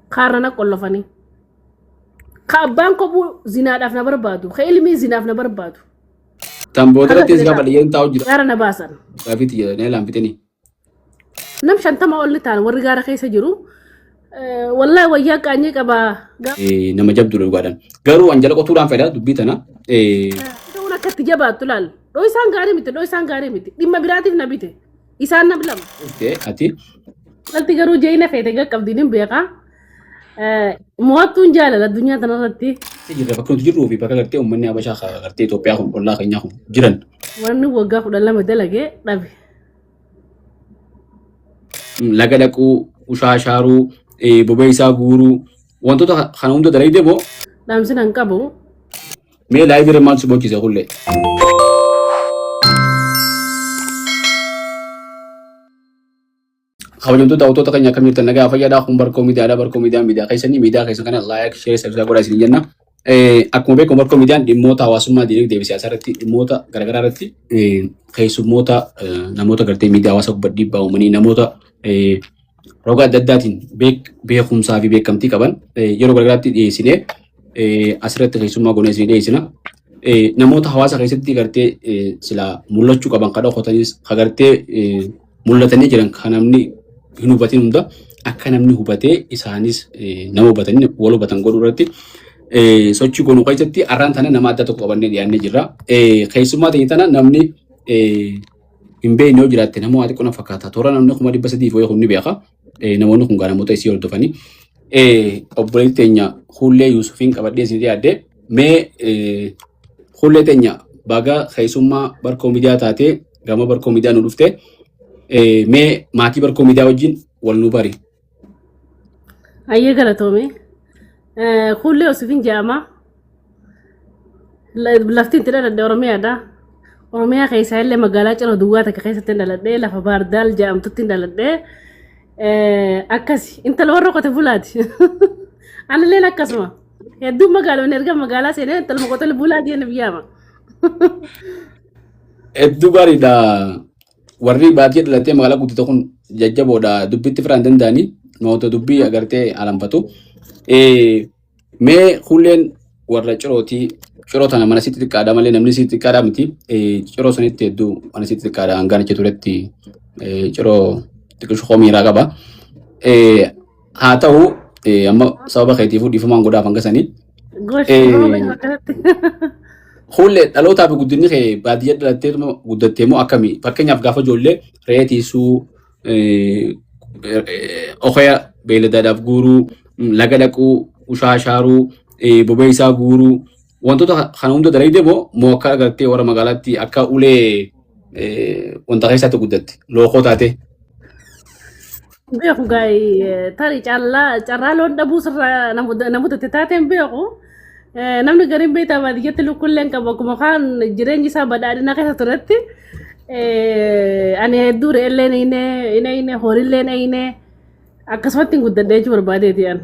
Kaarra na qollofanii. Ka abbaan kophuu zinaadhaaf na barbaadu. Ka ilmii zinaaf na barbaadu. Tan boodarratti Haga si gaafa dhiyyeen taa'u jira. Gaara na baasan. Gaafiitti jedhanii alaan fixini. Nam 50 olli ta'an warri gaara keessa jiru. Wallaahi wayyaa qaanyee qabaa. Nama jabduudha dhugaadhaan. Garuu an jala qotuudhaan fedha dubbii tana. Ta'uun akka itti jabaattu laal. Dhoo isaan gaarii miti, dhoo isaan gaarii miti. Dhimma biraatiif na bite. Isaan nam lama. Dhuftee ati. Dhalti garuu jeeyina feete qaqqabdi nin beeka. Mo'attuun jaalala addunyaa tanarratti. Jirra bakka nuti jirruu fi bakka gartee uummanni Habashaa gartee Itoophiyaa kun ollaa keenyaa kun jiran. Wanni waggaa 12 dalage dhabe. Laga dhaquu, ushaa shaaruu, bobee isaa guuruu wantoota kana hunda dalagde moo? Dhaamsi nan qabu. Mee live irra maaltu si bochise kullee? Kabajamtoota daawwattoota keenya akkam jirtan nagaa fayyaadhaa kun barkoo miidiyaadha barkoo miidiyaa miidiyaa keessanii miidiyaa keessan kana like share subscribe godhaa isin jenna. Akkuma beekamu barkoo miidiyaan dhimmoota hawaasummaa diinagdee fi siyaasaa irratti dhimmoota garaagaraa irratti keessummoota namoota gartee miidiyaa hawaasaa gubbaa dhiibbaa uumanii namoota roga adda addaatiin beekumsaa fi beekamtii qaban yeroo garaagaraatti dhiyeessinee asirratti keessummaa goonee isin dhiyeessina. Namoota hawaasa keessatti gartee silaa mul'achuu qaban kan dhokotanis kan gartee mul'atanii jiran kan namni hin hubatin hunda akka namni hubatee isaanis nama hubatanii wal hubatan godhuu irratti sochii goonuu keessatti har'aan tana nama adda tokko qabannee dhiyaannee jirra. Keessummaa ta'e tana namni hin beekne yoo jiraatte nama waa xiqqoo na fakkaata. Toora namni 300,000 wayii kun ni beeka. Namoonni kun gaa namoota isii hordofanii. Obboleettii teenya Hullee Yuusufiin qabadhee isin dhiyaadhe. Mee Hullee teenya baga keessummaa Barkoo Miidiyaa taatee gama Barkoo Miidiyaa nu dhufte. Mee maatii Barkoo Miidiyaa wajjin wal nu bari. Hayyee galatoome. Hullee Yuusufiin jedhama. Lafti itti dhaladhe Oromiyaadha. Oromiyaa keessaa illee magaalaa Ciroo Duwwaa takka keessatti hin dhaladhe lafa Baardaal jedhamtutti hin dhaladhe. Akkasi intala warra qote bulaati. Anilleen akkasuma. Hedduun magaalonni erga magaalaa seenee intaluma qote bulaa jeen biyyaama. Hedduu gaariidha. Warri baadiyyaa dhalattee magaalaa guddate kun jajjaboodha. Dubbitti firaan danda'anii namoota dubbii agartee alanfatu. Mee Hulleen warra cirootii ciroo tana mana sitti xiqqaadha malee namni sitti xiqqaadha miti. Ciroo sanitti hedduu mana sitti xiqqaadha hangaan achi turetti ciroo xiqqishu komiiraa qaba. Haa ta'u amma sababa keetiifuu dhiifamaan godhaaf hanga sanii. Gosh, rooba akkanatti. Hullee dhalootaa fi guddinni kee baadiyyaa dhalattee guddattee moo akkami? Fakkeenyaaf gaafa ijoollee re'ee tiisuu okoya beeyladaadhaaf guuruu, laga dhaquu, ushaa shaaruu, bobee isaa guuruu wantoota kana hunda dalagde moo moo akka agartee warra magaalaatti akka ulee wanta keessaatti guddatte lookoo taate. Beeku gaa'ii tarii callaa carraa loon dhabuu sirraa namoota itti taateen beeku. Namni gariin beektaa baadiyyatti lukkuullee hin qabu akkuma kaan jireenyi isaa badhaadhina keessa turetti. Ani hedduu re'ellee hin eyne horiillee hin eyne akkasumatti hin guddadhe jechuu barbaadeeti an.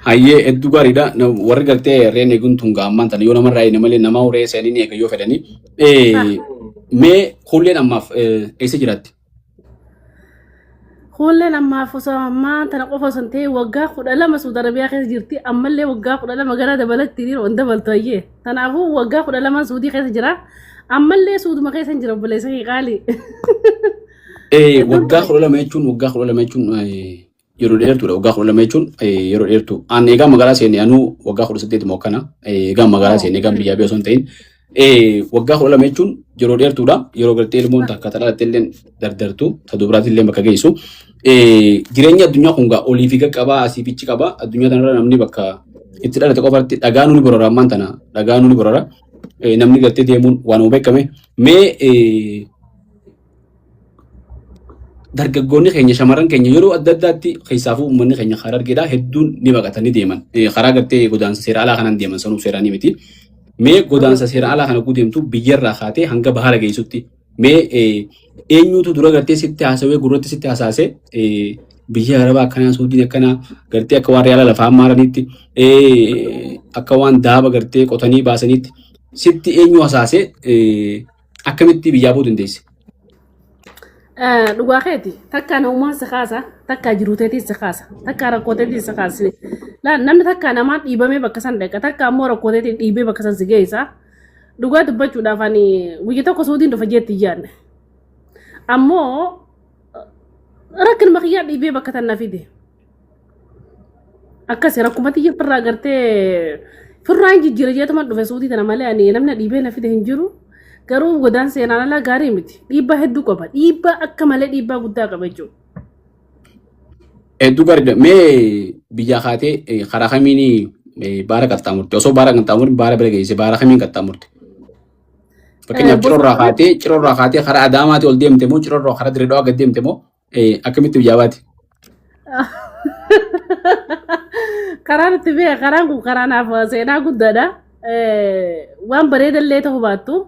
Hayyee hedduu gaariidha. Warri gartee re'een eeguun tun gaammaan tana yoo namarraa eegne malee nama re'ee seenii ni eega yoo fedhanii. Mee hulleen ammaaf eessa jiraatti? Kuulleen ammaaf osoo ammaa tana qofa osoo hin ta'in waggaa 12 Suudi Arabiyaa keessa jirti. Ammallee waggaa 12 gara dabalatti dhiiroo hin dabaltu hayyee. Kanaafuu waggaa 12 Suudii keessa jira. Ammallee Suuduma keessa hin jira obboleessa kee qaalii. Waggaa 12 jechuun waggaa 12 jechuun yeroo dheertuudha. Waggaa 12 jechuun yeroo dheertuu. An egaa magaalaa seene anuu waggaa 18 moo akkana. Egaa magaalaa seene egaa biyyaa biyya osoo hin ta'in. Waggaa 12 jechuun yeroo dheertuudha. Yeroo gartee ilmoon takka ta dhalatte illee dardartu ta dubaraatti illee bakka geessu. Jireenya addunyaa kun gaa olii fi qaqqabaa asii fi achi qaba. Addunyaa tanarra namni bakka itti dhalate qofaatti dhagaa nuni borora ammaan tana dhagaa nuni borora. Namni gartee deemuun waanuma beekame. Mee dargaggoonni keenya shamarran keenya yeroo adda addaatti keessaafuu uummanni keenya karaa argeedha hedduun ni baqatanii deeman. Karaa gartee godaansa seera alaa kanaan deeman sanuu seeraanii miti. Mee godaansa seera alaa kana gudeemtu biyyarraa kaatee hanga bahara geessutti mee eenyuutu dura gartee sitti haasawee gurratti sitti hasaase biyya arabaa akkanaa suudiin akkanaa gartee akka waan reyaala lafaa maaranitti akka waan daaba gartee qotanii baasanitti sitti eenyu hasaase akkamitti biyyaa ba'uu dandeesse? Dhugaa keeti takkaa namummaan si kaasa, takkaa jiruu teetiin si kaasa, takkaa rakkoo teetiin si kaasa. Laal, namni takkaa namaan dhiibamee bakka san dhaqa, takkaa ammoo rakkoo teetiin dhiibee bakka san si geessa. Dhugaa dubbachuudhaaf ani guyya tokko Suudiin dhufa jeetti hin yaadne. Ammoo rakkinuma kiyyaa dhiibee bakka tan na fide. Akkasi rakkuma tiyya firraa gartee firraa hin jijjiira jeetuma dhufe Suudii tana malee ani namni na dhiibee na fide hin jiru. Garuu godaan seenaan alaa gaarii miti. Dhiibbaa hedduu qaba. Dhiibbaa akka malee dhiibbaa guddaa qaba jechuudha. Hedduu gaariidha. Mee biyyaa kaatee karaa kamiin baara qaxxaamurte? Osoo baara qaxxaamurte baara bira geesse baara kamiin qaxxaamurte? Fakkeenyaaf Ciroo irraa kaatee karaa Adaamaatti ol deemte moo Ciroo irraa karaa Dirree Dhawaa gad deemte moo akkamitti biyyaa baate? Karaan itti beeka, karaan kun karaa naaf seenaa guddaadha. Waan bareedallee ta'uu baattu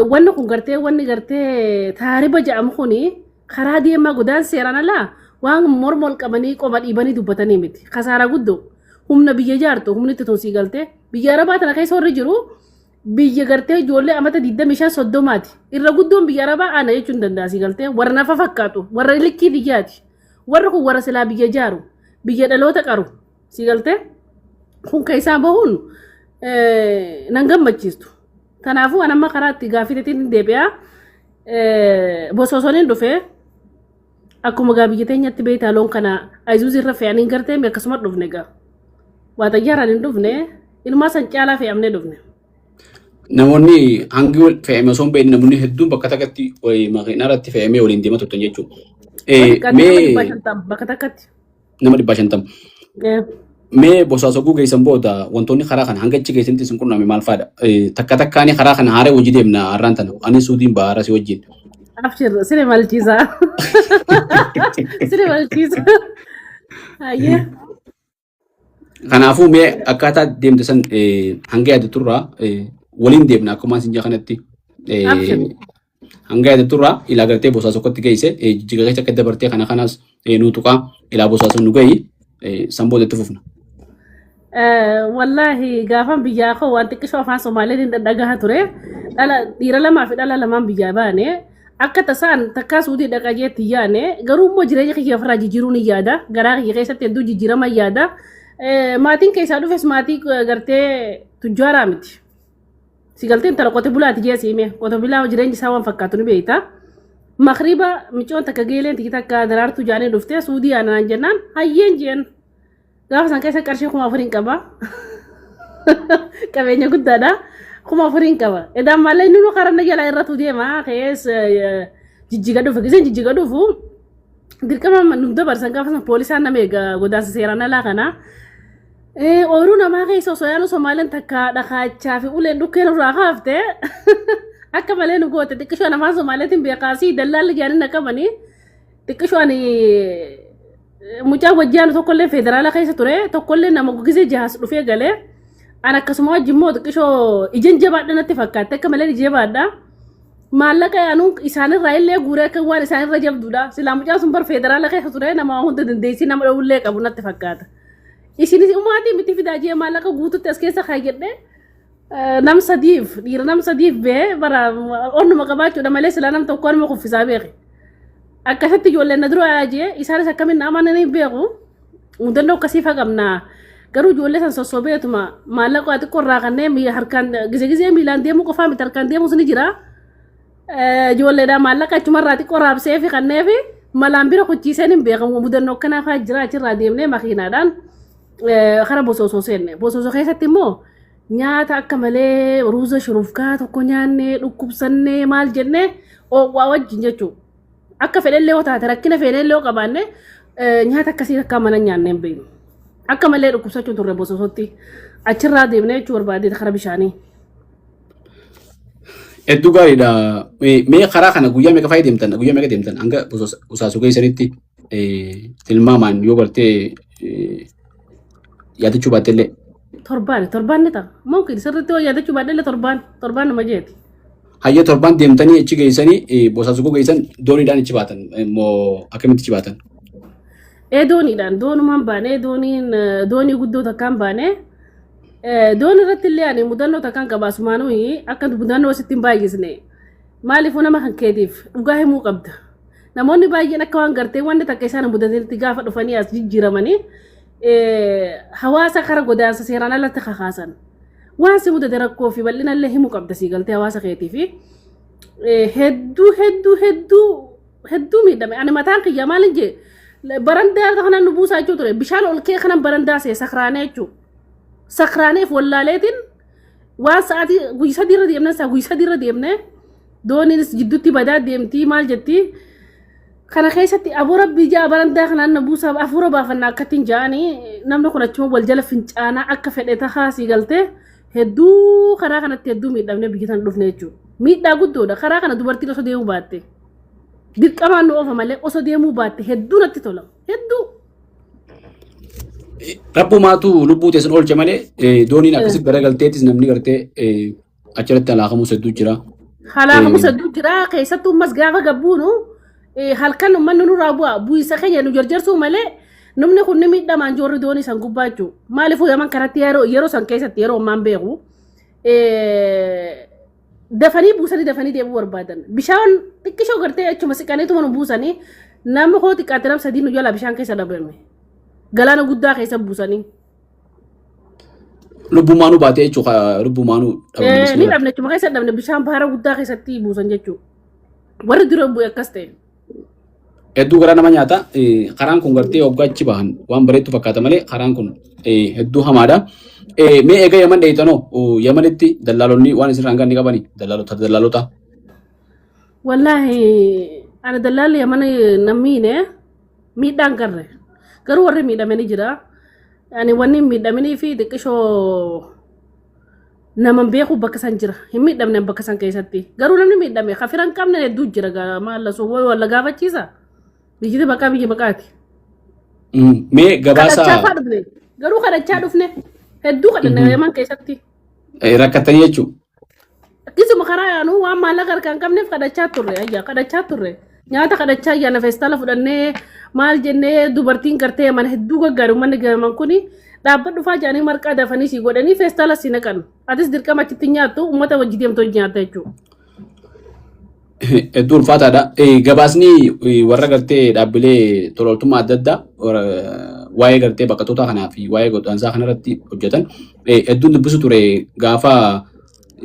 wanni kun gartee wanni gartee taariba jedhamu kuni karaa deemaa godaan seeraan alaa waan morma ol qabanii qoma dhiibanii dubbatanii miti. Kasaaraa guddoo humna biyya ijaartu humni itti tun sii galtee biyya Arabaa tana keessa warri jiru biyya gartee ijoollee amata 25 30ti. Irra guddoon biyya Arabaa ana jechuun danda'a, sii galtee warra nafa fakkaatu, warra likkii biyyaati. Warri kun warra silaa biyya ijaaru, biyya dhaloota qaru, sii galtee kun keessaa bahuun nan gammachiistu. Kanaafuu an amma karaa itti gaaffiitiin deebi'a. Bosoosoniin dhufee akkuma gaa biyya teenyatti beektaa loon kana Isuzu irra fe'anii gartee akkasuma dhufne gaa. Waa xayyaaraan hin dhufne, inumaa san caalaa fe'amnee dhufne. Namoonni hangi wal fe'ame osoo hin beekne namoonni hedduun bakka takkatti makiinaa irratti fe'amee waliin deemaa turtan jechuudha. Nama 550 bakka takkatti. Nama 550. Mee Bosaasoo geessan booda wantoonni karaa kana hanga achi geessanitti isin qunname maal fa'aadha? Takka takkaani karaa kana haaree hojii deemna har'aan tana. Ani Suudiin ba'a si wajjin. Abshir, sine malchiisa. Sine malchiisa. Hayyee. Kanaafuu mee akkaataa deemte san hanga yaadaturraa waliin deemna akkuma isin kanatti. Abshir. Hanga yaadaturraa ilaa gartee Bosaasoo tokkotti geesse, jijjiga keessa akka dabartee kana kanas nuu tuqaa ilaa Bosaasoo nu gahi, san booda itti fufna. Wallaahi gaafan biyyaa koo waan xiqqishoo afaan Somaaliitiin dhadhagahaa ture. Dhala dhiira lamaa fi dhala lamaan biyyaa baane. Akka tasaan takkaa Suudii dhaqa jeetti yaane, garuu immoo jireenya kiyya ofirraa jijjiiruu ni yaada. Garaa kiyya keessatti hedduu jijjiirama yaada. Maatiin keessaa dhufes maatii gartee tujjaaraa miti. Si galtee intala qote bulaati jee siime. Qote bulaa jireenyi isaa waan fakkaatu ni beekta. Makriba micoon takka geeleen tiki takka daraartuu jaanii dhuftee Suudii aanaan jennaan hayyeen jeen. Gaafa san keessa qarshii 4000 qaba. Qabeenya guddaadha. 4000 qaba. Edaan maallee inni nu karaa jalaa irratu deema. Kees jijjiga dhufu. Giseen jijjiga dhufu dirqama nu dabarsan gaafa san poolisaan nama eega godaansa seeraan alaa kana. Ooyiruu namaa keessa osoo yaanu Somaaleen takka dhakaachaa fi uleen dhukkeen irraa kaafte akka malee nu goote. Xiqqishoo afaan Somaaleetiin beekaasii dallaalli jaanii na qabanii xiqqishoo ani mucaa wajjaanu tokkollee federaala keessa ture, tokkollee nama gisee jahaas dhufee galee an akkasuma wajjin immoo xiqqishoo ijaan jabaadha natti fakkaatte, akka malee jabaadha. Maallaqa anuun isaanirraa illee guuree akka waan isaanirra jabduudha. Silaa mucaan sun bar federaala keessa ture, nama hunda dandeessii nama dhowullee qabu natti fakkaata. Isinis umaatii miti fidaa jee maallaqa guututti as keessa kaayyadhe nam sadiif, dhiira nam sadiif bee bara onnuma qabaachuudha malee silaa nam tokko anuma kuffisaa beeke. Akkasitti ijoolleen na dura jee isaanis akkamiin na amananii beeku. Mudannoo akkasii fa qabna. Garuu ijoollee san sossobeetuma maallaqa xiqqoo irraa kanneen harkaan gizee gizee miilaan deemuu qofaa miti, harkaan deemuus ni jira. Ijoolleedhaa maallaqa achumarraa xiqqoo raabsee fi kanneen fi malaan bira kuchiiseen hin beekamu. Mudannoo akkanaa fa'aa jira. Achirraa deemnee makiinaadhaan kara Bosoosoo seenne. Bosoosoo keessatti immoo nyaata akka malee ruuza shurufkaa tokko nyaannee dhukkubsannee maal jennee oowwaa wajjin jechuudha. Akka fedhellee yoo taate, rakkina fedhellee yoo qabaanne, nyaata akkasii akka mana nyaannee hin beeknu. Akka malee dhukkubsachuu turre Bosoosootti. Achirraa deemnee jechuu barbaadee kara bishaanii. Hedduu gaariidha. Mee karaa kana guyyaa meeqa fa'aa deemtan? Guyyaa meeqa deemtan hanga Bosaasoo geessanitti tilmaamaan yoo gartee yaadachuu baatte illee? Torbaan, torbaan ni ta'a. Mumkin sirriitti yoo yaadachuu baadhe illee torbaan, torbaan nama jeeti. Hayya, torbaan deemtanii achi geessanii, Bosaasoo geessan, dooniidhaan achi baatan moo akkamitti achi baatan? Ee, dooniidhaan, doonumaan baanee, dooniin doonii guddoo takkaan baanee. Doonii irratti illee ani mudannoo takkaan qaba. Asumaanuu akka mudannoo sitti hin baay'isne. Maaliifuu nama kan keetiif dhugaa himuu qabda. Namoonni baay'een akka waan gartee wanni takka isaan mudatanitti gaafa dhufanii as jijjiiramanii hawaasa kara godaansa seeraan alatti kakaasan. Waan si mudate rakkoo fi bal'inallee himuu qabda sii galtee hawaasa keetii fi hedduu hedduu hedduu hedduu miidhame. Ani mataan kiyya maalin jee barandaa kanan nu buusaa jechuu ture bishaan ol kee kanan barandaa see sakraanee jechuu sakraaneef wallaaleetiin waan sa'aatii guyya sadii irra deemne isaa guyya sadii irra deemne dooniinis jidduutti badaa deemtii maal jetti kana keessatti aboo rabbii ja'a barandaa kanaan na buusaa hafuura baafannaa akkattiin ja'anii namni kun achuma wal jala fincaanaa akka fedhe tahaa sii galtee hedduu karaa kanatti hedduu miidhamne biyya tana dhufne jechuudha. Miidhaa guddoodha karaa kana dubartiin osoo deemuu baatte dirqamaan nu oofa malee osoo deemuu baatte hedduu natti tola hedduu. Rabbumaatu lubbuu teessan oolche malee dooniin akkasitti garagalteetis namni gartee achirratti halaakamus hedduu jira. Halaakamus hedduu jira keessattuu ammas gaafa gabbuunu halkan uummanni nurraa bu'a bu'isa keenya nu jarjarsuu malee namni kun ni miidhamaan joorri doonii san gubbaa jechuudha. Maaliifuu yaman kanatti yeroo san keessatti yeroo ammaan beeku dafanii buusanii dafanii deebi'uu barbaadan. Bishaan xiqqishoo gartee achuma siqaniituma nu buusanii nama koo xiqqaatti nam sadii nu jalaa bishaan keessa dhabame. Galaana guddaa keessa buusanii. Lubbumaanuu baatee jechuudha lubbumaanuu dhabame. Ni dhabne achuma keessa dhabne bishaan bahara guddaa keessatti buusan jechuudha. Warri dura bu'e akkas ta'e. Hedduu garaa nama nyaata. Karaan kun gartee hoggaa achi bahan waan bareeddu fakkaata malee karaan kun hedduu hamaadha. Mee egaa Yaman dheeytanoo Yamanitti dallaalonni waan isin rangaa ni qabani dallaalota dallaalota. Wallaahi ani dallaalli Yaman nammiine miidhaan garre garuu warri miidhame ni jira. Ani wanni hin miidhaminii fi xiqqishoo naman beeku bakka san jira hin miidhamne bakka san keessatti garuu namni miidhame kafira hin qabne hedduu jira maalla sun wayi walla gaafachiisa biyyiti baqaa biyya baqaati. Mee gabaasa Kadhachaa fa'aa dhufne garuu kadhachaa dhufne hedduu kadhanne Yaman keessatti. Rakkatanii jechuudha. Akkasuma karaa yaanu waan maallaqa harkaa hin qabneef kadhachaa turre ayyaa kadhachaa turre nyaata kadhachaa ayyaana feestaala fudhannee maal jennee dubartiin gartee mana hedduu gaggaaru manni gaman kuni dhaabbadhu faa jedhanii marqaa dafanii sii godhanii feestaala sii naqan atis dirqama achitti nyaattu uummata wajji deemtu hojii nyaatta jechuudha. Hedduu ulfaataadha. Gabaasni warra gartee dhaabbilee tola ooltummaa adda addaa waa'ee gartee baqattoota kanaa fi waa'ee godaansaa kanarratti hojjetan hedduun dubbisu ture gaafa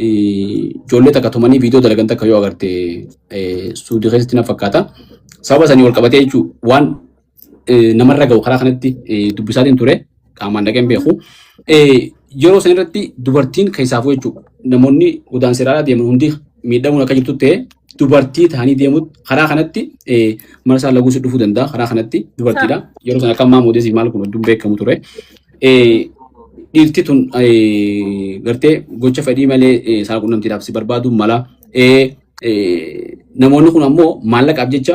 ijoollee takka tumanii viidiyoo dalagan takka yoo agarte suudii keessatti na fakkaata. Sababa sanii wal qabatee jechuun waan namarra ga'u karaa kanatti dubbisaatiin ture qaamaan dhaqeen beeku. Yeroo san irratti dubartiin keessaafuu jechuudha namoonni godaansa seeraan deeman hundi miidhamuun akka jirtu ta'e dubartii ta'anii deemu karaa kanatti marsaa laguusi dhufuu danda'a karaa kanatti dubartiidha. Yeroo sana akka ammaa moodeesii maal kun hedduun beekamu ture. Dhiirti tun gartee gocha fedhii malee saalqunnamtiidhaaf si barbaaduu mala. Namoonni kun ammoo maallaqaaf jecha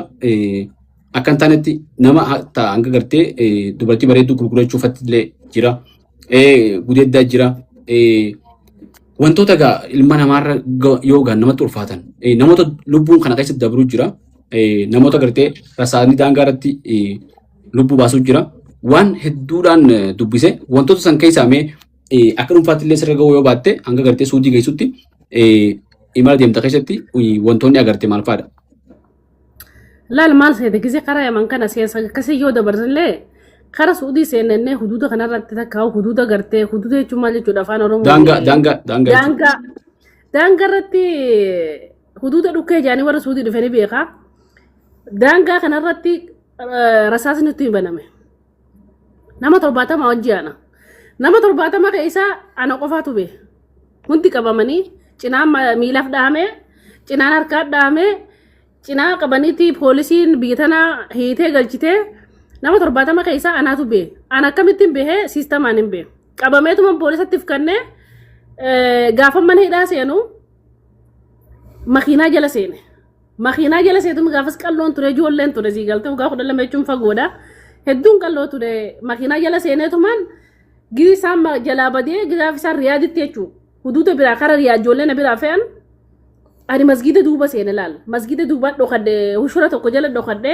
akka hin taanetti nama hanga gartee dubartii bareedduu gurgurachuufatti illee jira. Gudeeddaa jira. Wantoota egaa ilma namaarra yoo gahan namatti ulfaatan namoota lubbuun kana keessatti dabruu jira. Namoota gartee rasaasni daangaa irratti lubbuu baasuu jira. Waan hedduudhaan dubbise wantoota san keessaa mee akka dhuunfaatti illee sirra ga'uu yoo baatte hanga gartee suudii geessutti imala deemta keessatti wantoonni agarte maal fa'aadha? Laal maal seete gisee karaa yaman kana seensa akkasii yoo dabarsillee kara suudii seennennee huduuda kanarratti takka huduuda gartee huduuda jechuun maal jechuudha afaan oromoo Daangaa daangaa daangaa jechuudha. Daangaa daangaa irratti huduuda dhukkee jaanii warra suudii dhufanii beekaa. Daangaa kanarratti rasaasni nutti baname. Nama 70 wajji ana. Nama 70 keessaa ana qofaatu bee. Hundi qabamanii cinaan miilaaf dhahame, cinaan harkaa dhahame, cinaa qabaniiti poolisiin biyya tanaa hiitee galchitee nama 70 keessaa anaatu bee. Ana akkamittiin bahee siistamaan hin bee. Qabameetuma poolisatti fkannee gaafa mana hidhaa seenu makiinaa jala seene. Makiinaa jala seetuma gaafas qalloon ture ijoolleen ture sii galtee waggaa 12 jechuun fagoodha. Hedduun qalloo ture makiinaa jala seeneetumaan giri isaan jalaa badee giraaf isaan riyaaditti jechuudha. Huduuda biraa kara riyaa ijoollee na biraa fe'an ani masgiida duuba seene laal. Masgiida duuba dhokadhe hushura tokko jala dhokadhe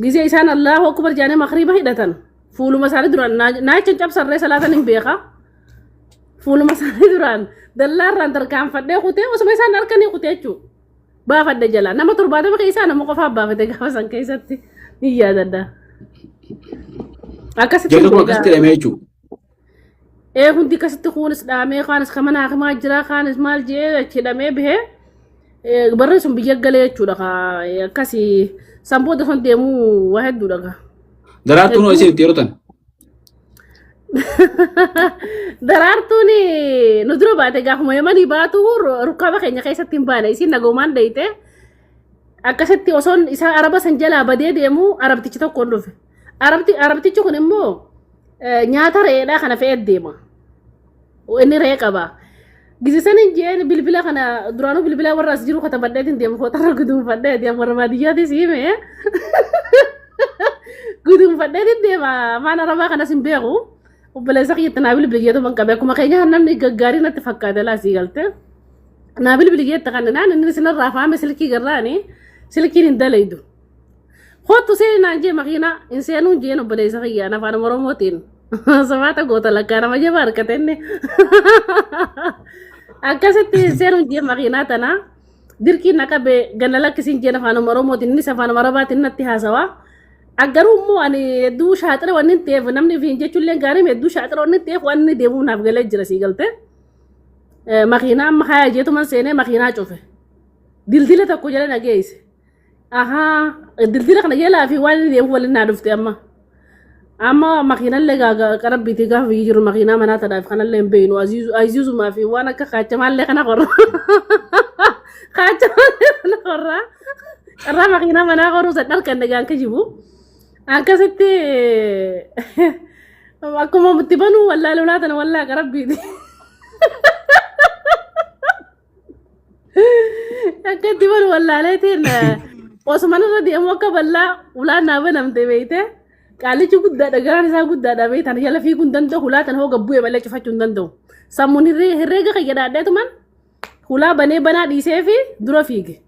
gizee isaan Allahu akbar jaanee makriiba hidhatan fuuluma isaanii duraan naacha cabsarree salaatan hin beeka. Fuuluma isaanii duraan dallaarraan tarkaanfadhee kutee osuma isaan harkanii kutee jechuudha. Baafadhe jalaa. Nama 70 keessaa nama qofaa baafate gaafa san keessatti ni yaadadha. Akkasitti Jarri kun akkasitti hidhamee jechuudha. Ee hundi akkasitti kuunis dhaamee kaanis kan mana hakimaa jira kaanis maal jee achi hidhamee bahee barri sun biyya galee jechuudha akkasii san booda son deemuu waa hedduudha kaa. Daraartuun hoo isin itti yeroo tan? Daraartuun nu dura baate gaafuma yamanii baatu rukkaaba keenya keessatti hin baane isiin nagoomaan dheeyte akkasitti osoon isaa araba san jalaa badee deemu arabtichi tokko hin dhufe. Arabtichi kun immoo nyaata re'eedhaa kana fe'ee deema. Inni re'ee qaba. Gisisan hin jeen bilbila kana duraanuu bilbila warra as jiru katabadheetiin deema fooxarra guduunfadhee deema warra baadiyyaatis hime. Guduunfadheetiin deema afaan arabaa kanas hin beeku. Obboleessa kiyyatti naa bilbili jeetu ban qabe akkuma keenya namni gaggaarii natti fakkaate laa sii galte. Naa bilbili jeette kan naan inni sinarraa faame silkii garraani silkiin hin dalaydu. Kottu seeni naan jee makiinaa hin seenuun jeen obboleessa kiyyaan afaan Oromootiin. Sabaata goota lakkaa nama jaba harkate inni. Akkasitti hin seenuun jee makiinaa tana dirqiin na qabe ganna lakkisiin jeen afaan Oromootiin innis afaan Arabaatiin natti haasawaa. Garuu immoo ani hedduu shaaxira waan hin ta'eef namni fi jechuullee gaarii hedduu shaaxira waan hin ta'eef waan inni deemuu naaf galee jira sii galte. Makiinaa amma haya jeetuman seenee makiinaa cufe. Dildila tokko jala na geesse. Ahaa, dildila kana jalaa fi waan inni deemu waliin naa dhufte amma. Amma makiinallee qarabbiitii gaafa biyyi jiru makiinaa manaa tanaaf kanallee hin beeknu. Aziizumaa fi waan akka kaachamaallee kana qorra. Kaachamaallee kana qorra. Carraa makiinaa manaa qoruu san dhalkan dhagaan kijibu. Akkasitti akkuma itti banuu wallaalee ulaa tana wallaa qarabbiiti. Akka itti banu wallaaleetiin osuma irra deemu akka bal'aa ulaan naa banamte beeyte qaalichi guddaadha garaan isaa guddaadha beeytan jala fiiguu hin danda'u hulaa tan hoo gabbu'e malee cufachuu hin danda'u. Sammuun herreega kiyya dhaadheetuman hulaa banee banaa dhiisee fi dura fiige.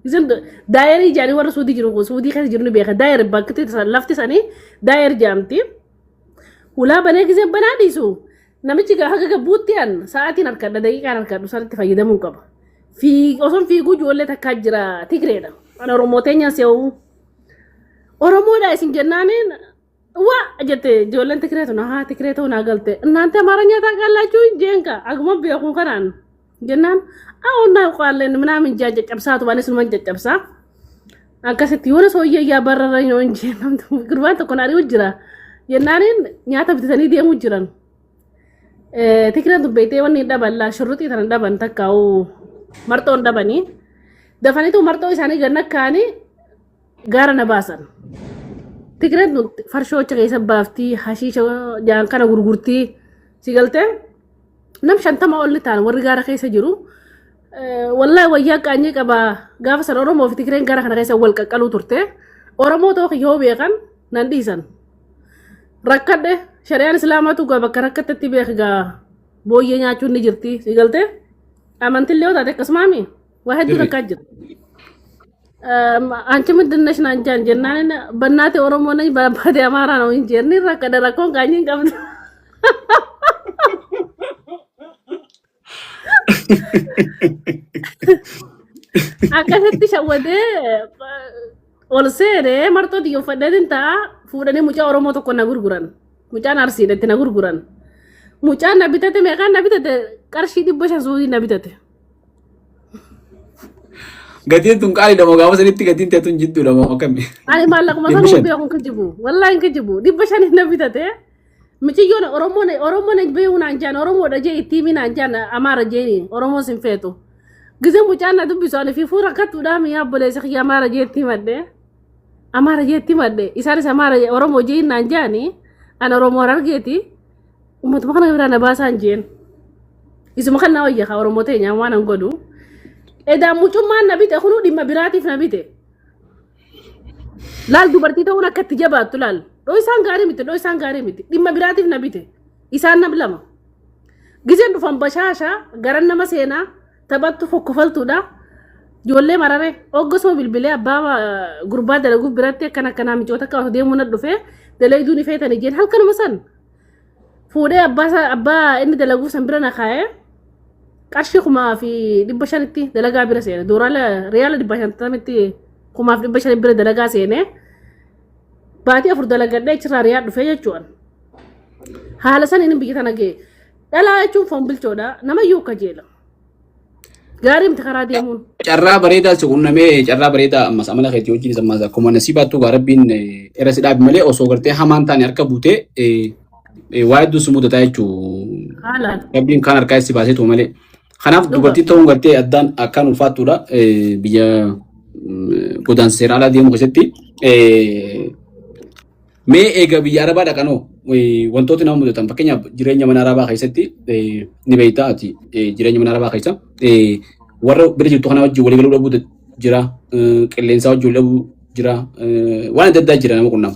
Isin daayerii jedhanii warra suudii jiru suudii keessa jiru ni beeka daayer bakki lafti sanii daayer jedhamti. Hulaa banee gisee banaa dhiisu Namichi gaa haga gabbuutti an sa'aatiin harkadha daqiiqaan harkadhu sanitti fayyadamuu qaba. Osoon fiiguu ijoollee takkaa jira Tigreedha. An Oromoo teenyaan se'uu. Oromoodha isin jennaaniin waa jette ijoolleen Tigree tun haa Tigree ta'uu naa galte. Innaante Amaaranya taaqallaachuu hin jeenka aguma beekuu kanaan jennaan አሁን እናውቀዋለን ምናምን ጃ caccabsaatu anis numan caccabsaa. Akkasitti yoona sooyyee yaa bararra yoo hin jeen gurbaan tokko na ari'u jira jennaaniin nyaata bitatanii deemuu jiran. Tikireen tun beektee wanni hin dhaban laa shurruxii tana hin dhaban takkaa'u marxoo hin dhabanii. Dafaniitu marxoo isaanii gad nakkaanii gaara na baasan. Tikireen tun farshoo achi keessa baaftii hashiisha jaan kana gurgurtii si galtee nam 50 ol ta'an warri gaara keessa jiru. Wallahi wayyaa qaanyii qaba gaafa san Oromoo fi Tigreen gara kana keessa wal qaqqaluu turte. Oromoo ta'uu yoo beekan nan dhiisan. Rakkadhe shari'aan Islaamaatu gaa bakka rakkattetti beek gaa booyyee nyaachuun ni jirti si galtee amantillee yoo taate akkasumaami waa hedduu takkaa jira. አንቺ ምንድን ነሽ naan jaan jennaan በእናቴ ኦሮሞ ነኝ በአባቴ አማራ ነው እንጂ inni rakkadhe rakkoon qaanyii hin qabdu. Akkasitti shawwadee ol seenee marxoo xiyya uffadheetiin ta'a fuudhanii mucaa Oromoo tokko na gurguran. Mucaan Arsiidha na gurguran. Mucaan na bitate meeqaan na bitate qarshii 500 suudii na bitate. Gatiin tun qaaliidha moo gaafa sanitti gatiin ta'e tun jidduudha moo akkami? Ani maallaquma Dhibba sanuu shan. beeku hin kijibu. Wallaahi hin kijibu. 500 na bitate. Miciyyoon Oromoon Oromoon beeku naan jaan Oromoodha jee itti himi naan jaan Amaara jeeni Oromoon sin feetu. Gizee mucaan na dubbisu ani fiifuu rakkattuudhaa miyaa obboleessa kiyya Amaara jee itti himadhe. Amaara jee itti himadhe. Isaanis Amaara Oromoo jee naan jaani ani Oromoo Harargeeti. Uummatuma kana biraa na baasaan jeen. Isuma kan na wayya ka Oromoo teenya waan an godhu. Edaa mucummaan na bite kunuu dhimma biraatiif na bite. Laal dubartii ta'uun akka itti jabaattu laal. Dhoo isaan gaarii miti dhoo isaan gaarii miti. Dhimma biraatiif na bite. Isaan nam lama. Gizeen dhufan bashaasha garan nama seenaa taphattu fokkofaltuudha. Ijoollee marare oggasuma bilbilee abbaa gurbaa dalaguuf biratti akkana akkanaa micoota akka deemuu na dhufee dalayduu ni feetanii jeen halkanuma san. Fuudhee abbaa isaa abbaa inni dalaguuf san bira na kaa'ee Qarshii 1500tti dalagaa bira seene. Dooraala riyaala 550tti 1500 bira dalagaa seene. Baatii 4 dalagadhee achirraa riyaa dhufee jechuudha. Haala saniin biyya tana ga'e. Dhalaa jechuun foon bilchoodha. Namayyuu kajeela. Gaarii miti karaa deemuun. Carraa bareedaa si qunnamee, carraa bareedaa ammas amala keetii wajjin ammas akkuma nasiibaattuu gaa rabbiin irra si dhaabi malee osoo gartee hamaan taane harka buutee waa hedduu si mudataa jechuu. Haalaan. Rabbiin kaan harkaa si baasee tuu malee. Kanaaf dubartii ta'uun gartee addaan akkaan ulfaattuudha biyya godaansa seera alaa deemu keessatti. Mee eega biyya Arabaa dhaqanoo wantooti nama mudatan, fakkeenyaaf jireenya mana Arabaa keessatti ni beektaa ati, jireenya mana Arabaa keessa warra bira jirtu kana wajjin waliigaluu dhabuu jira, qilleensaa wajjin walii dhabuu jira, waan adda addaa jira nama qunnamu.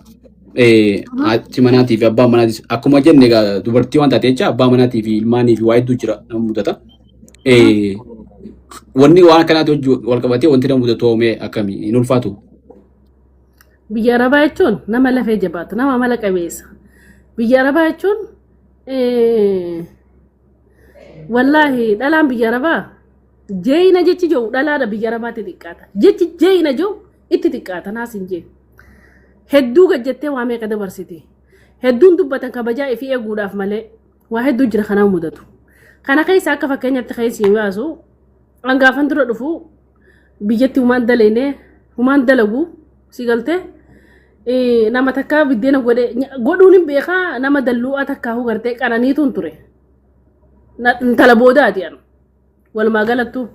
Haati manaatii fi abbaan manaatis akkuma jenne egaa dubartii waan taate jecha abbaa manaatii fi ilmaanii fi waa hedduu jira nama mudata. Wanni waan akkanaati wajjin wal qabatee wanti nama mudatu mee akkamii, hin ulfaatu? Biyya Arabaa jechuun nama lafee jabaatu, nama amala qabeessa. Biyya Arabaa jechuun wallaahi dhalaan biyya Arabaa jeeyina jechi jiru dhalaadha biyya Arabaatti xiqqaata. Jechi jeeyina jiru itti xiqqaata naas hin jee. Hedduu gajjattee waa meeqa dabarsiti. Hedduun dubbatan kabajaa ifii eeguudhaaf malee waa hedduu jira kanaan mudatu. Kana keessa akka fakkeenyaatti keessi baasu, hangaafan dura dhufu biyyatti humaan daleene, humaan dalagu si galtee nama takkaa biddeena godhe godhuun hin beekaa, nama dalluu'aa takkaa gartee qananiituun ture. Intala boodaati anu. Walumaa galattu.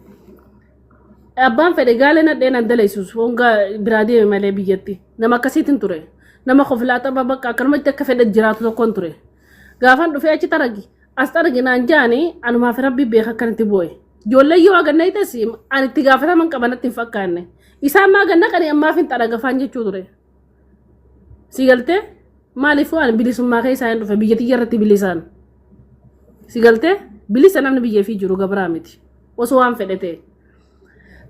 Abbaan fedhe gaalee nadheen an dalaysus honga biraa deeme malee biyyatti. Nama akkasiitiin ture. Nama koflaa tapha bakka akkanumatti akka fedhe jiraatu tokkoon ture. Gaafan dhufee achi taragi as taragi naan jaani anumaaf rabbi beeka akkanatti bu'e. Ijoollee yoo aganna hites ani itti gaafataman qaba natti hin fakkaanne. Isaan maa ganna qani ammaaf hin xaragafaan jechuu ture. Si galtee, maaliif waan bilisummaa keessaa hin dhufe biyya tiyya irratti bilisaan. Si galtee, bilisa namni biyya fi jiru gabraa miti. Osoo waan fedhe ta'e.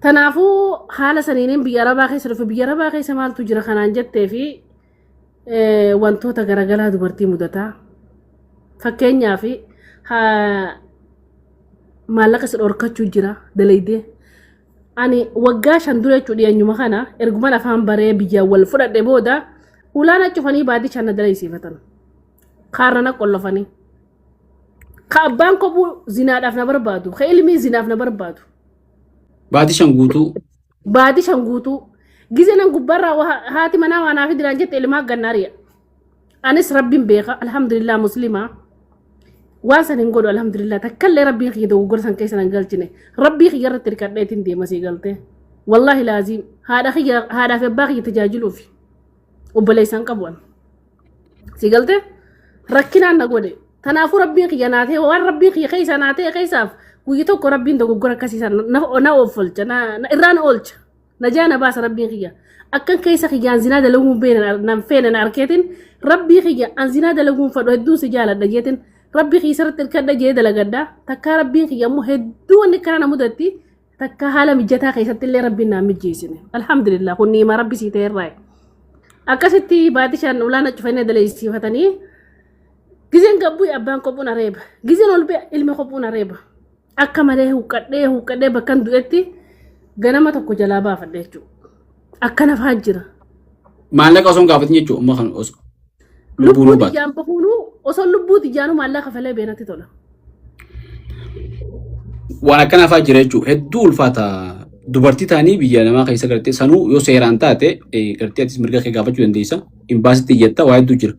Kanaafuu haala saniiniin biyya Arabaa keessa dhufe. Biyya Arabaa keessa maaltu jira kanaan jettee fi wantoota garaagaraa dubartii mudataa. Fakkeenyaaf maallaqa si dhorkachuu jira dalaydee. Ani waggaa 5 dura jechuudha, dhiyeenyuma kana erguman afaan baree biyyaan wal fudhadhe booda ulaana cufanii baatii 5 na dalaysiifatan. Kaarra na qollofanii. Ka abbaan kophuu zinaadhaaf na barbaadu. Ka ilmii zinaaf na barbaadu. Baatii 5 guutuu. Baatii 5 guutuu. Gizee nan gubbaarraa haati manaa waan hafi diraan jette ilmaa gannaariya. Anis rabbiin beeka, alhamdulillah, muslimaa. Waan san hin godhu, alhamdulillah, takkallee rabbiin kiyya dogoggora san keessa nan galchine. Rabbii kiyya irratti hirkadheetiin deema sii galtee. Wallaahi laaziim haadha kiyya, haadhaa fi abbaa kiyya tajaajiluufi obboleessaan qabu an. Sii galtee, rakkinaan na godhe. Kanaafuu rabbiin kiyya naa ta'e, waan rabbiin kiyya keessa naa ta'e keessaaf guyya tokko rabbiin dogoggora akkasii san na oolcha, irraa na oolcha. Najaa na baasa rabbiin kiyya. Akkan keessa kiyyaan zinaa dalaguun beena nan feene na arkeetiin rabbii kiyya an zinaa dalaguun fadhu, hedduun si jaaladha jeetiin rabbii kiyya sirriitti hirkadha jee dalagadha. Takkaa rabbiin kiyya immoo hedduu wanni kana na mudatti takkaa haala mijataa keessatti illee rabbiin naan mijjeessine. Alhamdulillah, kun niimaa rabbi sii ta'e irraa. Akkasitti baatii 5 ulaana cufanii dalaysiifatanii gizeen gabbuu abbaan kophuun areeba. Gizeen ol ba'e ilmi kophuun areeba. Akka malee huqqadhee huqqadhee bakkan du'etti ganama tokko jalaa baafadhe jechuudha. Akka nafaa jira. Maallaqa osoo hin gaafatin jechuudha amma kan osoo lubbuu Lubbuu nuu baate. tiyyaan bahuunuu osoo lubbuu tiyyaanuu maallaqa kafalee beenatti tola. Waan akkanaa fa'aa jira jechuudha. Hedduu ulfaata. Dubartii ta'anii biyya namaa keessa gartee sanuu yoo seeraan taate gartee atis mirga kee gaafachuu dandeessa. Imbaasitti iyyatta, waa hedduu jira.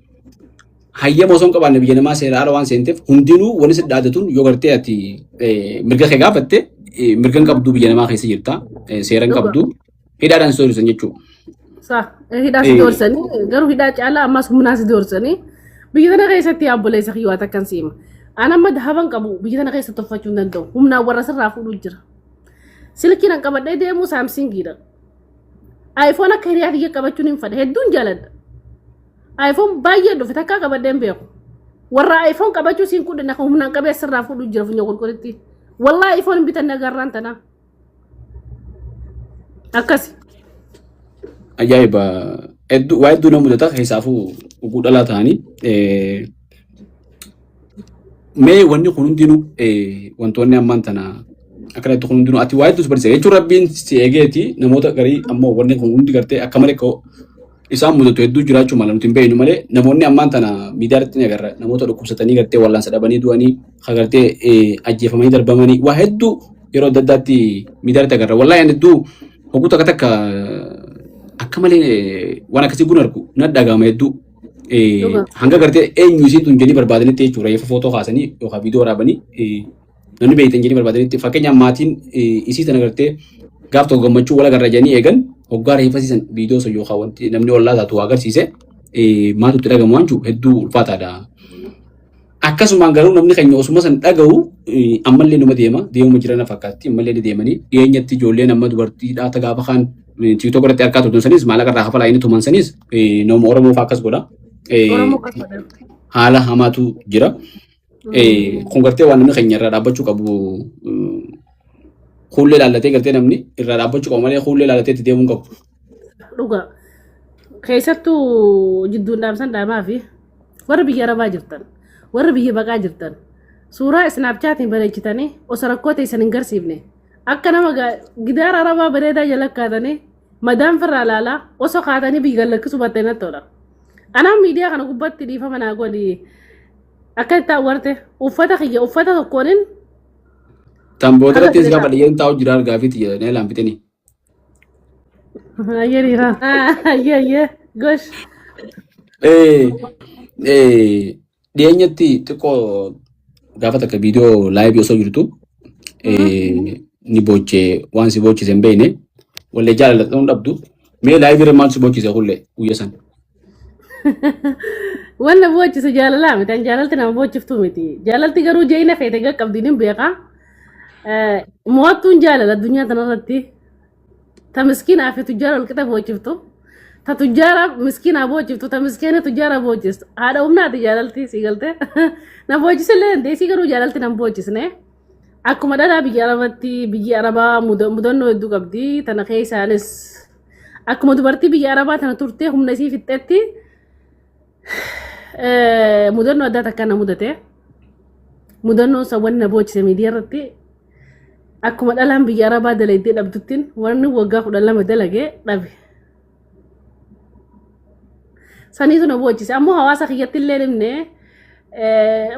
Hayyama osoo hin qabaanne biyya namaa seera ala waan seenteef hundinuu wanni si dhaadatuun yoo gartee ati mirga kee gaafatte mirga hin qabdu, biyya namaa keessa jirta, seera hin qabdu, hidhaadhaan si doorsisa jechuudha. Sa hidhaa si doorsanii, garuu hidhaa caalaa ammas humnaa si doorsanii biyya tana keessatti obboleessa kiyyoo akkan siima. An amma dahaban qabu biyya tana keessa tolfachuu hin danda'u. Humnaan warra sirraa fuudhuu jira. Silkiin an qabadhee deemu Samsungiidha. iPhone akka hiriyaa kiyya qabachuun hin fedha, hedduun jaaladha. iPhone baay'ee dhufe, takkaa qabadhee hin beeku. Warra iPhone qabachuu siin kudhan akka humnaan qabee sirraa fuudhuu jira funyoo qulqullitti. Wallaahi iPhone hin bitanne agarraan tanaa. Akkasi. Ajaa'iba! Hedduu waa hedduu nama mudata, keessaafuu oguu dhalaa ta'anii. Mee wanni kun hundinuu wantoonni ammaan tana akkanatti kun hundinuu ati waa hedduu si barsiisa jechuun rabbiin si eegeeti namoota garii ammoo wanni kun hundi gartee akka malee isaan mudatu hedduu jiraachuu mala nuti hin beeknu malee namoonni ammaan tana miidiyaa irratti ni agarra namoota dhukkubsatanii gartee wallaansa dhabanii du'anii kan gartee ajjeefamanii darbamanii waa hedduu yeroo adda addaatti miidiyaa irratti agarra. Wallaahi ani hedduu hogguu takka takka akka malee waan akkasii kun argu na dhagahama hedduu. Hanga gartee eenyu isiin tun jedhanii barbaadanitti jechuudha reeffa footoo kaasanii yookaan viidiyoo waraabanii namni beektan jedhanii barbaadanitti fakkeenyaaf maatiin isii tana gartee gaaf tokko gammachuu wal agarra jedhanii eegan hoggaa reeffa siisan viidiyoo sun yookaan wanti namni ollaa taatu agarsiise maaltu itti dhagamu waan jiru hedduu ulfaataadha. Akkasumaan garuu namni keenya osuma san dhaga'u ammallee numa deema deemuma jiran fakkaatti ammallee ni deemanii dhiyeenyatti ijoolleen amma dubartii dhaata gaafa kaan TikTok irratti argaa turtan sanis maallaqa irraa kafalaa inni tuman sanis nama Oromoo fa'aa akkas godha. Oromoo akkas godha. Haala hamaatu jira. Kun gartee waan namni keenya irraa dhaabbachuu qabu kuullee laallatee gartee namni irraa dhaabbachuu qabu malee kuullee laallatee itti deemuu hin qabu. Dhugaa. Keessattuu jidduun dhaamsan dhaamaa fi warri biyya arabaa jirtan, warri biyya baqaa jirtan, suuraa Snapchatiin bareechitanii osoo rakkoo teessan hin garsiifne akka nama gidaara arabaa bareedaa jala kaatanii madaan firraa laalaa osoo kaatanii biyya gallakkisuu battee natti tola. Anaan miidiyaa kana gubbaatti dhiifama naa godhi akka itti awwarte uffata kiyya uffata tokkoonin Tan boodarratti gaafa dhiyyeen taa'u jira argaa fi xiyya na ilaanfitanii. Ayyee dhiiraa. Ayyee ayyee gosh. Dhiyeenyatti xiqqoo gaafa takka viidiyoo live osoo jirtu ni boochee waan si boochise hin beekne wallee jaalala ta'uu dhabdu mee live irra maal si boochise hullee guyya san. Wanna boochisu jaalalaa miti. An jaalalti nama boochiftuu miti. Jaalalti garuu jeeyina feete qaqqabdi ni beeka. Mo'attuun jaalala addunyaa tanarratti. Ta miskiinaa fi tujjaara wal qixa boochiftu. Ta tujjaara miskiinaa boochiftu. Ta miskiina tujjaara boochistu. Haadha humnaati jaalalti sii galtee. Na boochisillee dandeessii garuu jaalalti nan boochisne. Akkuma dhalaa biyya Arabatti biyyi Arabaa mudannoo hedduu qabdi. Tana keessaanis akkuma dubartii biyya Arabaa tana turtee humna isii fixxetti mudannoo addaa takka na mudate. Mudannoon san wanni na boochise miidiyaa irratti akkuma dhalaan biyya Arabaa dalaydee dhabduttiin wanni waggaa 12 dalagee dhabe. Saniitu na boochise. Ammoo hawaasa kiyyatti illee himne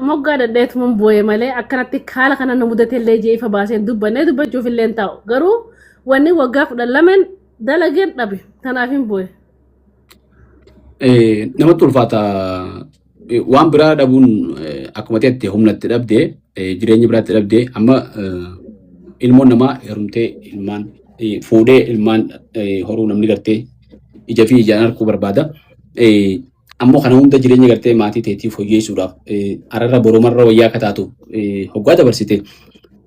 moggaa dadheetuman booye malee akkanatti haala kana na mudate illee jee ifa baaseen dubbanne dubbachuuf illee hin taa'u. Garuu wanni waggaa 12 dalageen dhabe. Kanaaf hin booye. Namatti ulfaata waan biraa dhabuun akkuma ta'etti humna itti dhabdee jireenya biraatti dhabdee amma ilmoon namaa heerumtee ilmaan fuudhee ilmaan horuu namni gartee ija fi ijaan arguu barbaada. Ammoo kana hunda jireenya gartee maatii teetii fooyyeessuudhaaf ararra borumarra wayyaa akka taatu hoggaa dabarsite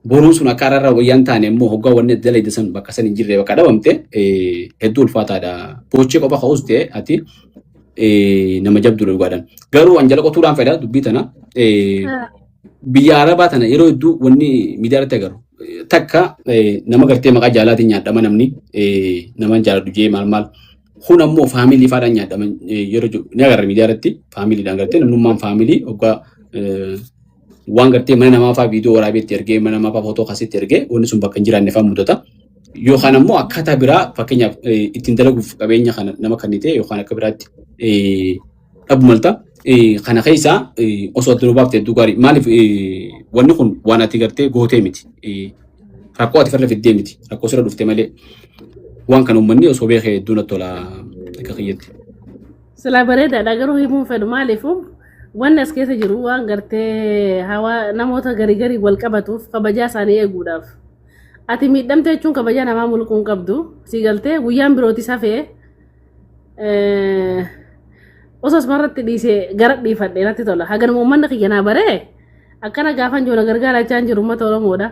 boruun sun akka ararra wayyaa hin taane immoo hoggaa wanni adda dalagde san bakka san hin jirre bakka dhabamte hedduu ulfaataadha. Boochee qofa ka'us ta'e ati nama jabduudha dhugaadhaan. Garuu an jala qotuudhaan fedha dubbii tana. Biyya Arabaa tana yeroo hedduu wanni miidiyaa irratti agarru takka nama gartee maqaa jaalaatiin nyaadhama namni nama jaaladhu jee maal maal. Kun ammoo family faadhaan nyaadhama yeroo jiru ni agarra miidiyaa irratti faamiliidhaan gartee namnummaan family hoggaa waan gartee mana namaa fa'aa viidiyoo waraabee itti ergee mana namaa fa'aa footoo kaasee itti ergee wanni sun bakka hin jiraanne fa'aa mudata. Yookaan ammoo akkaataa biraa fakkeenyaaf ittiin dalaguuf qabeenya kana nama kennite yookaan akka biraatti dhabu malta. Kana keessaa osoo ati nu baafte hedduu gaarii. Maaliif wanni kun waan ati gartee gootee miti. Rakkoo ati farra fiddee miti. Rakkoo sirra dhufte malee. Waan kana uummanni osoo beekee hedduu natti tola akka kiyyatti. Silaa bareedaadha garuu himuun fedhu maaliifu wanni as keessa jiru waan gartee hawaa namoota garii garii wal qabatuuf kabajaa isaanii eeguudhaaf. Ati miidhamte jechuun kabajaa namaa mulquu hin qabdu. Si galtee guyyaan birootis hafee osoo asumarratti dhiisee gara dhiifadhe natti tola. Haganuma uummanni kiyya naa baree akkana gaafan jiru na gargaarachaa hin jiru uummata Oromoodha.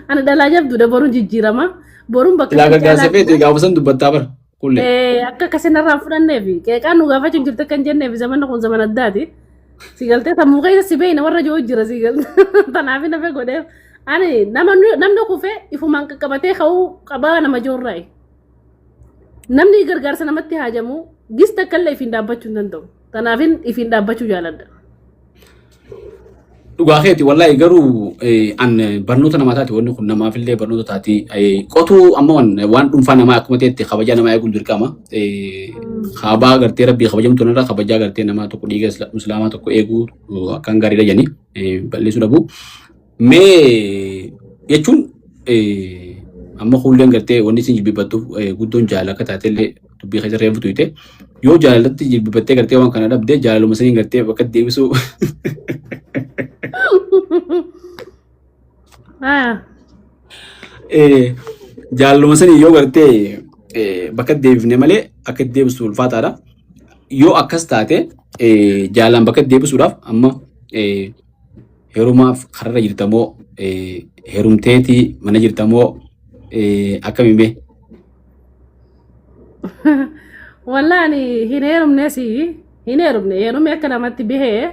Ani dhalaa jabduudha boruun jijjiirama. Boruun bakka Silaa san gargaarsa caalaa feete gaafa san dubbattaa bara. Kullee. Akka akkasii narraa hin fudhanneef qeeqaan nu gaafachuu hin jirtu akka hin jenneef zamanni kun zaman addaati. Si galtee sammuu keessa si beeyna warra jiru jira si galtee tanaaf hin hafe godheef. Ani nama namni kufee ifumaan qaqqabatee ka'uu qabaa nama joorraayi. Namni gargaarsa namatti haajamu gista akka illee ifiin dhaabbachuu hin danda'u. Tanaafin ifiin dhaabbachuu jaaladha. Dhugaa keeti wallaahi, garuu an barnoota namaa taati, wanni kun namaafillee barnoota taati. Qotuu amma waan dhuunfaa namaa akkuma ta'etti kabajaa namaa eeguun dirqama. Kaabaa gartee rabbii kabajamtu irra kabajaa gartee namaa tokko, dhiiga musliimaa tokko eeguu akkaan gaariidha jedhanii balleessuu dhabu. Mee jechuun amma kuulleen gartee wanni isin jilbibattuuf guddoon jaalala akka taatellee dubbii keessa reefu tuyte, yoo jaalalatti jilbibattee gartee waan kana dhabde, jaalaluma saniin gartee bakka deebisuu. Jaalaluma sanii yoo gartee bakka deebifne malee akka deebistu ulfaataadha. Yoo akkas taate, jaalalaan bakka deebisuudhaaf amma heerumaaf kararra jirtamoo, heerumteetii mana jirtamoo, akkami mee? Wallahi hin heerumnes, hin heerumne. Heerumee akka namatti bahee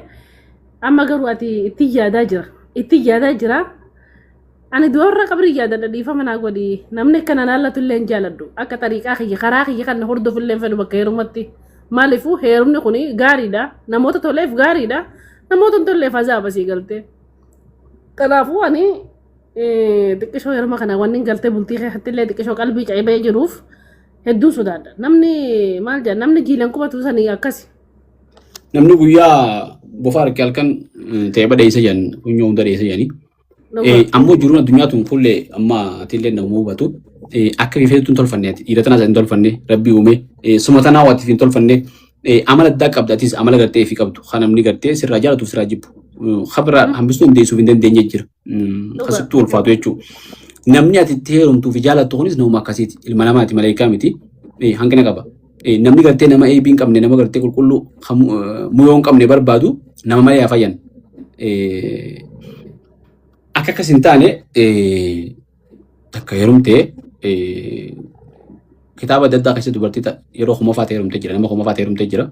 amma garuu ati itti yaadaa jira. Itti yaadaa jira. Ani du'arra qabrii yaadadha, dhiifama naa godhi. Namni akka na laallatu illee hin jaaladhu. Akka xariiqaa kiyya, karaa kiyya kan hordofu illee hin fedhu bakka heerumatti. Maaliifuu heerumni kun gaariidha. Namoota toleef gaariidha. Namoota hin tolleef azaaba sii galtee. Kanaafuu ani xiqqishoo heeruma kana wanni hin galtee bultii keessatti illee xiqqishoo qalbii cabee jiruuf hedduun sodaadha. Namni maal jedha, namni jiilan qubatu sanii akkasi. Namni guyyaa bofa arge halkan ta'ee badheessa jedhan, funyoo hunda dheessa jedhanii. Ammoo jiruun addunyaa tun fuullee amma atillee nama hubatu akka bifeetu hin tolfanne, ati dhiira tanaas hin tolfanne, rabbi uume suma tanaa waatiif hin tolfanne. Amala addaa qabda, atis amala gartee fi qabdu kan namni gartee sirraa jaalatuuf sirraa jibbu kabira hambisuu dandeessuuf hin dandeenye jira kasittuu ulfaatu jechuudha. Namni ati itti heerumtuu fi jaalattu kunis nama akkasiiti, ilma namaati, maleekaa miti, hanqina qaba. Namni gartee nama eebii hin qabne, nama gartee qulqulluu muyoo hin qabne barbaadu nama malee haa fayyan. Akka akkas hin taane, takka heerumtee kitaaba adda addaa keessatti dubartii yeroo kumaffaa ta'e heerumtee jira, nama kumaffaa ta'e heerumtee jira.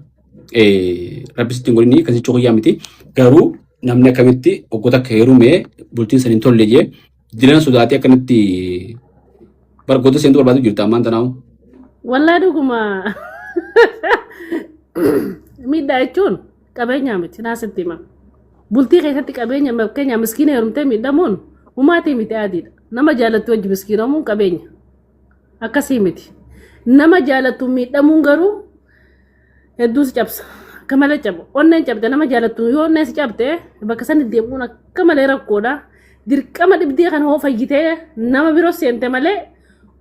Rabbi sitti hin godhinii akkasitti guyyaa miti. Garuu namni akkamitti waggoota akka heerumee bultiin san hin tolle jee jireenya sodaatee akkanatti bargoota seentuu barbaadu jirta ammaan tanaawu. Wallaa dhuguma miidhaa jechuun qabeenyaa miti, naasitti hima. Bultii keessatti qabeenya, fakkeenya miskiina heerumtee miidhamuun humaatii miti, adiidha. Nama jaalattu wajji miskiinomuun qabeenya. Akkasii miti. Nama jaalattu miidhamuun garuu hedduu si cabsa. Akka malee caba. Onneen cabde, nama jaalattu yoo onneen si cabde bakka sani deemuun akka malee rakkoodha. Dirqama dhibdee kana hoo fayyitee nama biroo seente malee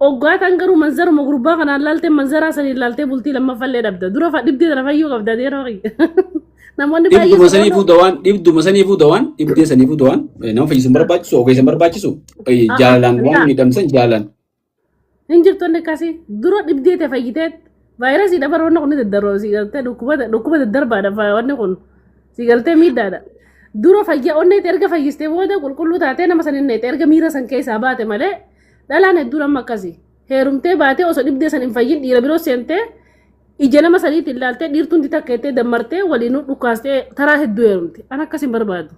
oggaataan garuu manzaruma gurbaa kanaan laaltee, manzaraa saniin laaltee bultii lammaffallee dhabda. Dura dhibdee tana fayyuu qabda yeroo namoonni baay'ee Dhibduma saniifuu dawaan, dhibduma saniifuu dawaan, dhibdee saniifuu dawaan nama fayyisuun barbaachisu, ogeessa barbaachisu, jaalalaan waan miidhamsan jaalalaan. Hin jirtu inni akkasii. Dura dhibdee ta'e fayyitee vaayirasii dabar, wanni kun ni daddarba si galtee, dhukkuba daddarbaadha wanni kun si galtee miidhaadha. Dura fayyaa onnee erga fayyistee booda qulqulluu taatee nama san hin erga miira san keessaa baate malee, dhalaan hedduun amma akkasii. Heerumtee baatee osoo dhibdee san hin fayyin dhiira biroo seentee, ija nama saniitiin ilaaltee, dhiirtuun takka jettee dammartee waliin dhukkaastee taraa hedduu heerumte. An akkas hin barbaadu.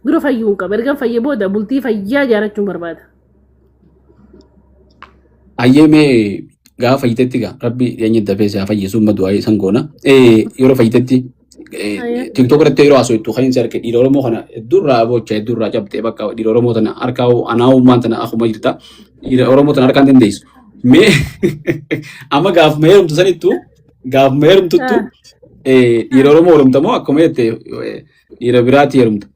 Dura fayyuu hin qaba. Erga fayyee booda bultii fayyaa ijaarrachuun barbaada. Ayyee, mee gaafa fayyitetti gaa rabbi dhiyeenya dafee si haa fayyisu, amma du'aa isan goona. Yeroo fayyitetti TikTok irratti yeroo haasoftu kan inni arge dhiira Oromoo kana hedduurraa bocha, hedduurraa cabxee, bakka dhiira Oromoo tana harkaa anaa'ummaan tana akkuma jirta, dhiira Oromoo tana harkaan dandeessu. Mee amma gaafuma heerumtu sanittu, gaafuma heerumtuttu dhiira Oromoo heerumta moo akkuma jette dhiira biraatti heerumta?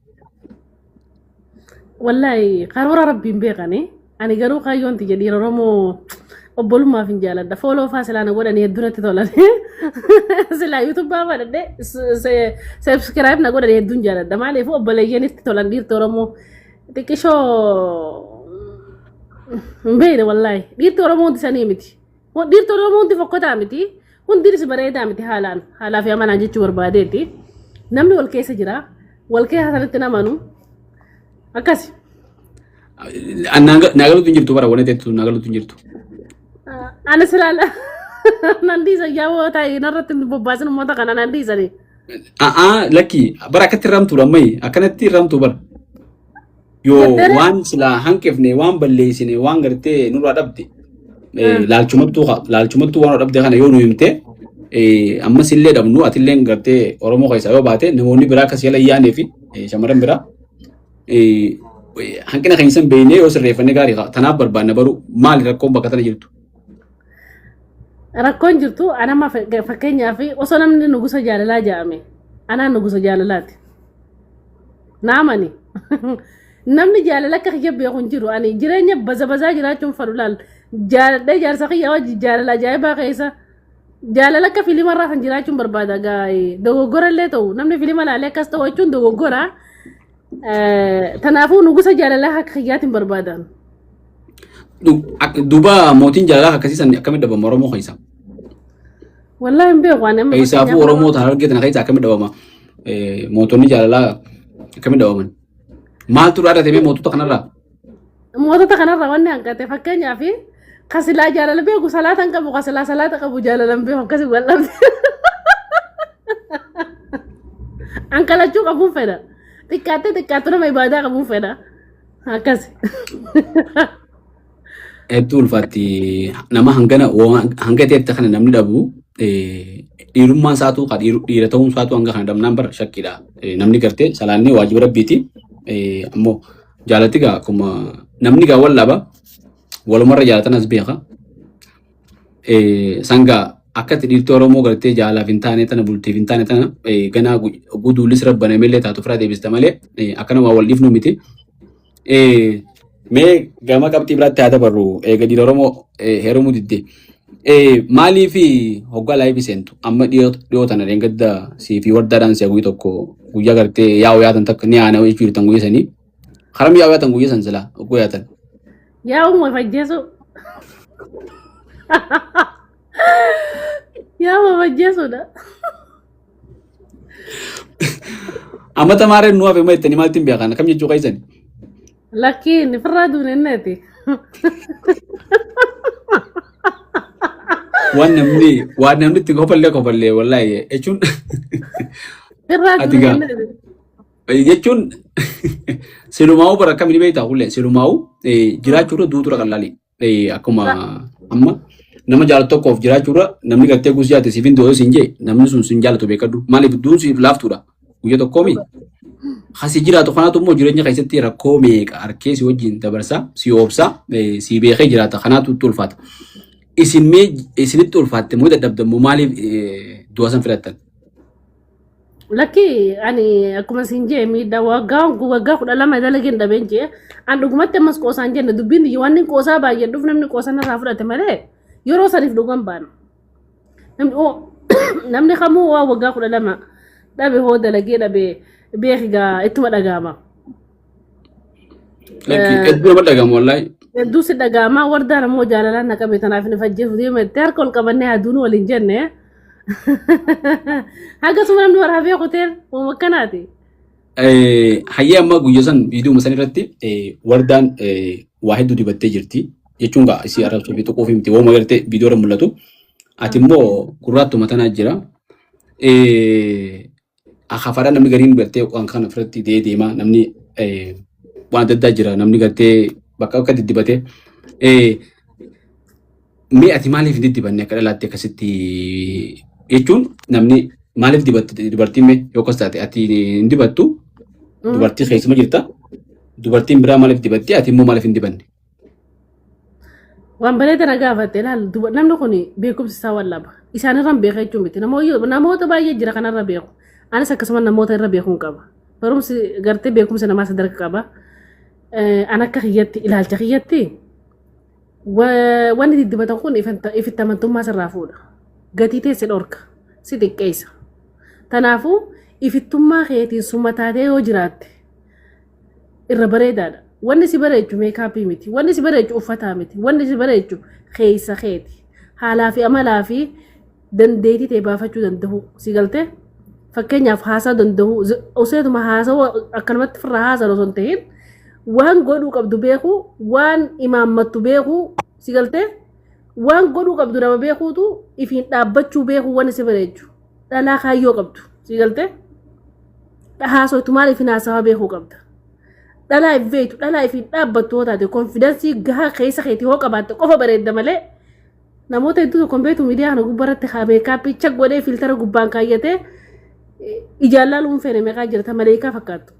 Wallahi karoora rabbiin beekani. Ani garuu kaayyoon tiyya dhiira Oromoo obbolummaaf hin jaaladha. Follow faa silaa na godhanii hedduu natti tolan. Silaa YouTubaa fadhadhe subscribe na godhanii hedduun jaaladha. Maaliif obboleeyyan itti tolan dhiirti Oromoo xiqqishoo hin beekne wallahi. Dhiirti Oromoo hundi sanii miti. Dhiirti Oromoo hundi fokkotaa miti. Hundinis bareedaa miti, haalaan haalaa fi amanaan jechuu barbaadeeti. Namni wal keessa jira. Wal keessa sanatti namanu. Akkasi. Naa galuutu hin jirtu bara wanti teettu naa galuutu hin jirtu. Ani silaala nan dhiisa, yaa'oo taa'ee narratti hin bobbaasin, uummata kana nan dhiisani. A'aa, lakki bara akkatti ramtuudha, ammayi akkanatti ramtuu bara. Yoo Jettere? waan silaa hanqifne, waan balleessine, waan gartee nurraa dhabde, laalchumattuu waan dhabde kana yoo nu himte, ammas illee dhabnu, atillee gartee Oromoo keessaa yoo baate namoonni biraa akkas jala yaanee fi shamarran biraa Hanqina keenya san beeknee yoo sirreeffanne gaarii ta'a. Tanaaf barbaanna baruu maali rakkoon bakka tana jirtu? Rakkoon jirtu anama fakkeenyaaf osoo namni nugusa jaalalaa jedhame anaan nugusa jaalalaati. Naamani. Namni jaalala akka kiyya beeku hin jiru. Ani jireenya baza bazaa jiraachuun fadhu laal. Jaaladhee jaarsa kiyya wajji jaalala ajaa'ibaa keessa. Jaalala akka fiilima irraa kan jiraachuun barbaada gaa'ee. Dogoggora illee ta'u namni fiilima laalee akkas ta'u jechuun dogoggora. Tanaafuu nugusa jaalalaa akka kiyyaatiin barbaadan. Duuba mootiin jaalalaa akkasii san akkamitti dhabama Oromoo keessa? Wallaahi hin beeku ani amma Keessaafuu fakkeenyaaf Oromoo ta'an argatan keessa akkamitti dhabama? Mootonni jaalalaa akkamitti dhabaman? Maaltu dhaadate mee mootota kanarraa? Mootota kanarraa wanni hanqate fakkeenyaaf kasilaa jaalala beeku salaata hin qabu kasilaa salaata qabu jaalala hin beeku akkasii wal dhabde. Ankalachuu qabuun fedha. Xiqqaattee xiqqaattu nama ibaadaa qabuun fedha. Akkasi. Hedduu ulfaatti nama hangana hanga ta'etti kana namni dhabu dhiirummaan isaatu ka dhiira ta'uun isaatu hanga kana dhabnaan bara shakkiidha. Namni gartee salaanni waajiba rabbiiti. Ammoo jaalatti gaa akkuma namni gaa wal dhaba walumarra jaalatan as beeka. Sangaa akka itti dhiirti Oromoo gartee jaalaaf hin taane tana bultiif hin taane tana ganaa guduulis rabbanamellee taatu ofirraa deebista malee akkana waa wal dhiifnu miti. Mee gama qabxii biraatti haa dabarru eega dhiira Oromoo heerumuu didde. Maaliif hoggaa laayivii seentu amma dhiyoo tana dheengadda sii fi wardaadhaan si'a guyyaa tokko guyyaa gartee yaa'u yaatan takka ni aana jechuu jirtan guyyaa sanii. Karam yaa'u yaatan guyyaa san silaa hogguu yaatan. Yaa uumma fajjeesu. Yaa uumma fajjeesuudha. Amma tamaareen nu hafe ma jettanii maaltti hin beekan akkam jechuu keessani. Lakkiin firraa duunenneeti. Waan namni itti kofallee kofallee wallaahi jechuun Firraa ati gaa duunenneeti. Jechuun silumaa'uu bara akkamiin beektaa kullee silumaa'uu jiraachuurra duutura qallaali. Akkuma amma nama jaalatu tokkoof jiraachuurra namni gartee guus jaate siif hin du'u siin jee namni sun sin jaalatu beekadhu. Maaliif duun siif laaftuudha. Guyya tokkoomi. Kasi jiraatu kanaatu immoo jireenya keessatti rakkoo meeqa harkee si wajjin dabarsa si obsa si beekee jiraata kanaatu itti ulfaata. Isin mee isinitti ulfaatte moo dadhabdan moo maaliif du'a san filattan? Lakki ani akkuma siin jee miidhaa waggaa waggaa 12 dalageen dhabeen jee an dhugumatti ammas qoosaan jenne dubbiin biyya waan inni qoosaa baay'adhuuf namni qoosa narraa fudhate malee yeroo saniif dhugan baana. Namni kamuu waan waggaa 12 dhabe hoo dalagee dhabe beekigaa ittuma dhagaama. Lakki hedduu nama dhagama wallaahi. Hedduu si dhaga'ama wardaan ammoo jaalalaan na qabe tanaaf ni fajjeesu deema itti harka ol qabannee aduun waliin jenne. Hagasuma namni waraabee kuteen uuma akkanaati. Hayyee amma guyyaa san viidiyoo san irratti wardaan waa hedduu dibattee jirti. Jechuun gaa isii arrabsuu fi tuquuf miti wooma gartee viidiyoo irra mul'atu. Ati immoo gurraattuma tanaa jira. Akafaadhaan namni gariin gartee waan kana ofirratti dee deema namni waan adda addaa jira namni gartee bakka akka diddibatee. Mee ati maaliif hin diddibanne akka dhalaatti akkasitti jechuun namni maaliif dibatti dubartiin mee yoo akkas taate ati hin dibattu dubartii keessuma jirta dubartiin biraa maaliif dibatti ati immoo maaliif hin dibanne? Waan bareeda na gaafatte ilaal namni kun beekumsi isaa waan laba. Isaan irra hin beeka jechuun miti. Namoota baay'ee jira kanarra beeku. Anis akkasuma namoota irra beekuun qaba. Barumsi gartee beekumsa namaa sadarka qaba. An akka kiyyatti ilaalcha kiyyatti wanni diddibatan kun ifitti amantummaa sirraa fuudha. Gatii teesse dhorka. Si xiqqeessa. Kanaafuu ifittummaa keetiin suma taatee yoo jiraatte irra bareedaadha. Wanni si bareechu meekaappii miti. Wanni si bareechu uffataa miti. Wanni si bareechu keessa keeti. Haalaa fi amalaa fi dandeettii ta'e baafachuu danda'u. Si galtee? Fakkeenyaaf haasaa danda'u. Oseetuma haasawaa akkanumatti firra haasan osoo hin ta'in waan godhuu qabdu beeku, waan imaammattu beeku, si galtee? Waan godhuu qabdu nama beekuutu ifiin dhaabbachuu beeku wanni si bareechu. Dhalaa kaayyoo qabdu. Si galtee? Haasoitu maal ifin haasawaa beekuu qabda. Dhalaa if beektu, dhalaa ifiin dhaabbattu yoo taate, confidence gahaa keessa keetii hoo qabaatte qofa bareedda malee namoota hedduu tokko hin beektu miidiyaa kana gubbaa irratti haa makeup check godhee filter gubbaan kaayyatee ijaan laaluun feene meeqaa jirta maleekaa fakkaattu.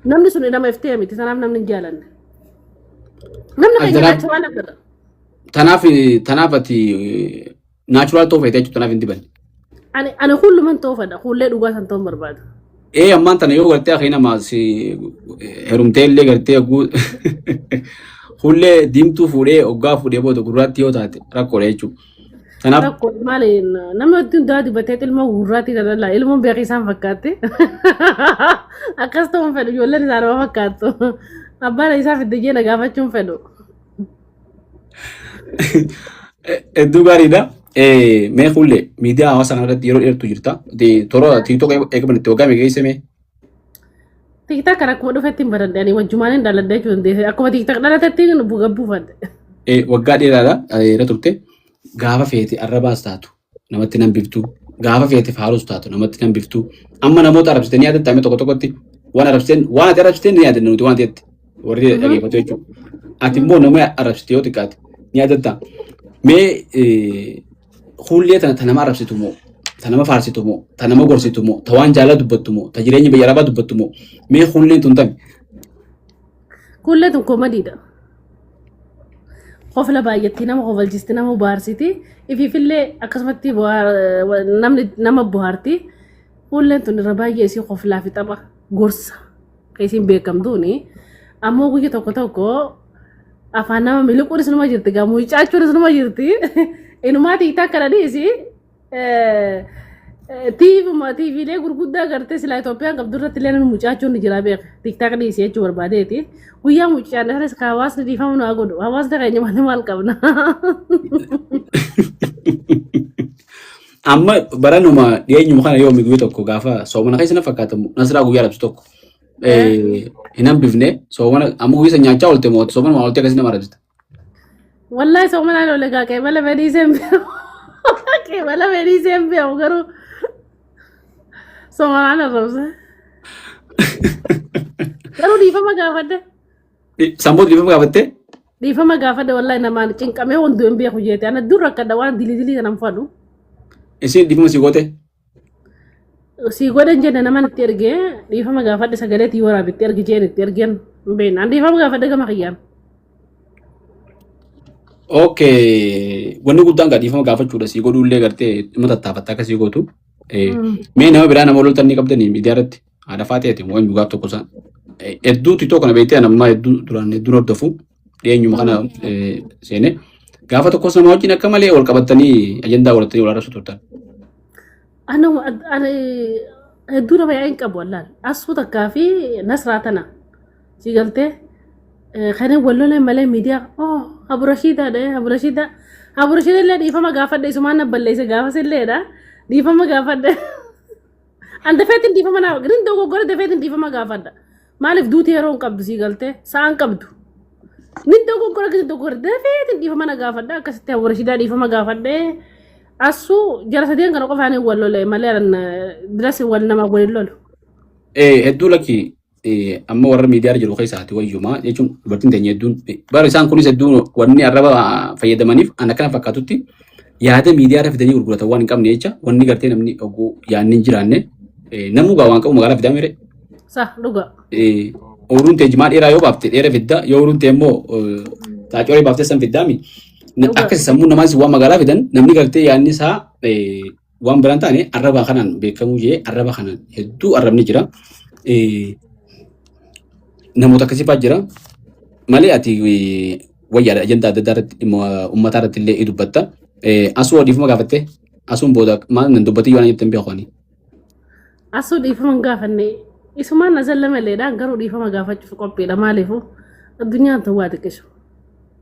Namni sun nama iftee miti, tanaaf namni hin jaalanne. Namni keenya natural fedha. Tanaaf ati natural ta'uu feete jechuudha, tanaaf hin dibanne. Ani hulluman ta'uu fedha, hullee dhugaa san ta'uu barbaada. Ee, ammaan tana yoo gartee akhi nama si herumtee illee gartee hogguu hullee diimtuu fuudhee hoggaa fuudhee booda gurraatti yoo taate rakkoodha jechuudha. Tanaaf Rakkoo maali, namni wanti hundaa dibatee ilmoo gurraatti kana laa ilmoon beekii isaan fakkaatti. Akkas ta'uun fedhu, ijoolleen isaa nama fakkaattu. Abbaan isaa fidde jee na gaafachuun fedhu. Hedduu gaariidha. Mee hullee, miidiyaa hawaasaa kanarratti yeroo dheertuu jirta. Toora TikTok eegaman itti waggaa meeqa geesse mee? TikTok kana akkuma dhufetti hin baradhe, ani wajjumaan hin dhaladhe jechuu dandeesse. Akkuma TikTok dhalatetti buufadhe. Waggaa dheeraadha irra turte. Gaafa feete arrabaas taatu namatti nan biftu. Gaafa feete faarus taatu namatti nan biftu. Amma namoota arrabsite ni yaadatta? Tokko tokkotti waan arrabsiteen, waan ati arrabsiteen ni yaadanna nuti waan ta'etti warri dhageeffatu jechuudha. Ati immoo nama arrabsite yoo xiqqaate ni yaadatta. Mee hullee tana ta nama arrabsitu moo, ta nama faarsitu moo, ta nama gorsitu moo, ta waan jaalala dubbattu moo, ta jireenya biyya arabaa dubbattu moo, mee hulleen tun tami? Kullee tun comedydha. Kofla baay'atti nama kofalchiisti, nama bohaarsiti. Ifiifillee akkasumatti namni nama bohaarti. Kulleen tun irra baay'ee isii koflaa fi tapha gorsa kan isiin beekamtuuni. Ammoo guyya tokko tokko afaan nama miliquunis numa jirti, gamoo caachuunis numa jirti. Inumaa TikTok kana dhiisi. Tiivuma tiiviilee gurguddaa gartee silaa Itoophiyaan qabdu irratti illee namni mucaachuun ni jira beeka. TikTok dhiisi jechuu barbaadeeti. Guyyaa mucaan sanas ka hawaasni dhiifama nu haa godhu. Hawaasni keenya malee maal qabna? Amma baranuma dhiyeenyuma kana yoo guyyaa tokko gaafa soomana keessa na fakkaatamu Nasraa guyyaa arrabsu tokko hin hambifne. Soomana amma guyyaa sana nyaachaa oolte moo soomana ooltee akkasii nama arrabsite? Wallahi soomanaan oole gaa, qeebala fedhii seen beeku. Qeebala fedhii seen beeku, garuu soomanaan arrabse. Garuu dhiifama gaafadhe. Samboota dhiifama gaafattee? Dhiifama gaafadhe, wallahi namaan cinqamee hunduu hin beeku jeete. Ana dur rakkadha, waan dilii dilii kanan fadhu. Isin dhiifama si goote? Si godhan jenne, naman itti ergee dhiifama gaafadhe, sagalee tii waraabitti ergi jeen itti ergeen hin beekne. An dhiifama gaafadhe gama kiyyaan. Okay. Wanni guddaan gaa dhiifama gaafachuudha. Si godhuullee gartee dhimma tattaafatta akka si gootu. Mee nama biraa nama loltan ni qabdanii miidiyaa irratti? Haadha faateeti moo eenyu gaaf tokko isaan? Hedduu TikTok kana beektee, amma hedduu duraan hedduun hordofu, dhiyeenyuma kana seene. Gaafa tokkos nama wajjin akka malee wal qabattanii ajandaa godhattanii wal arrabsu turtan. Ana ana hedduu nama yaa'in qabu wallaan. Asuu takkaa fi Nasraa tana. Si galtee kan wal lolan malee miidiyaa oh Aburashiidaadha, Aburashiidaa. Aburashiida illee dhiifama gaafadhe, isumaan na balleesse gaafas illeedha. Dhiifama gaafadhe. An dafeetiin dhiifama naa grin dogoggora, dafeetiin dhiifama gaafadha. Maaliif, duuti yeroo hin qabdu, si galtee sa'aan qabdu. Nin dogoggora gadi dogoggora, dafeetiin dhiifama na gaafadha, akkasitti Aburashiidaa dhiifama gaafadhe. Asuu jara sadeen kana qofaan wal lole malee diras wal nama waliin lolu. Hedduu lakki, amma warra miidiyaa irra jiru keessaati wayyumaa jechuun dubartiin teenya hedduun bara isaan kunis hedduu wanni arraba fayyadamaniif an akkana fakkaatutti yaada miidiyaa irra fidanii gurguratan waan hin qabne jecha, wanni gartee namni oguu yaadni hin jiraanne namuu gaa waan qabu magaalaa fidaa mire. Sa dhuga. Ooyiruun tee jimaa dheeraa yoo baafte dheera fidda, yoo ooyiruun tee immoo xaacoree baafte san fiddaami. Akkasi sammuu namaas waan magaalaa fidan, namni gartee yaadni isaa waan biraan taane arraba kanaan beekamuu jee arraba kanaan hedduu arrabni jira. Namoota akkasii fa'aa jira. Malee ati wayyaadha, ajandaa adda addaa irratti, dhimma uummataa irratti illee ni dubbatta. Asuu dhiifama gaafatte, asuun booda maal nan dubbatti yoo jettan beeku ani. Asuu dhiifama hin gaafanne. Isumaan na zalla maleedhaan, garuu dhiifama gaafachuuf qophiidha, maaliifu addunyaan tun waa xiqqishu.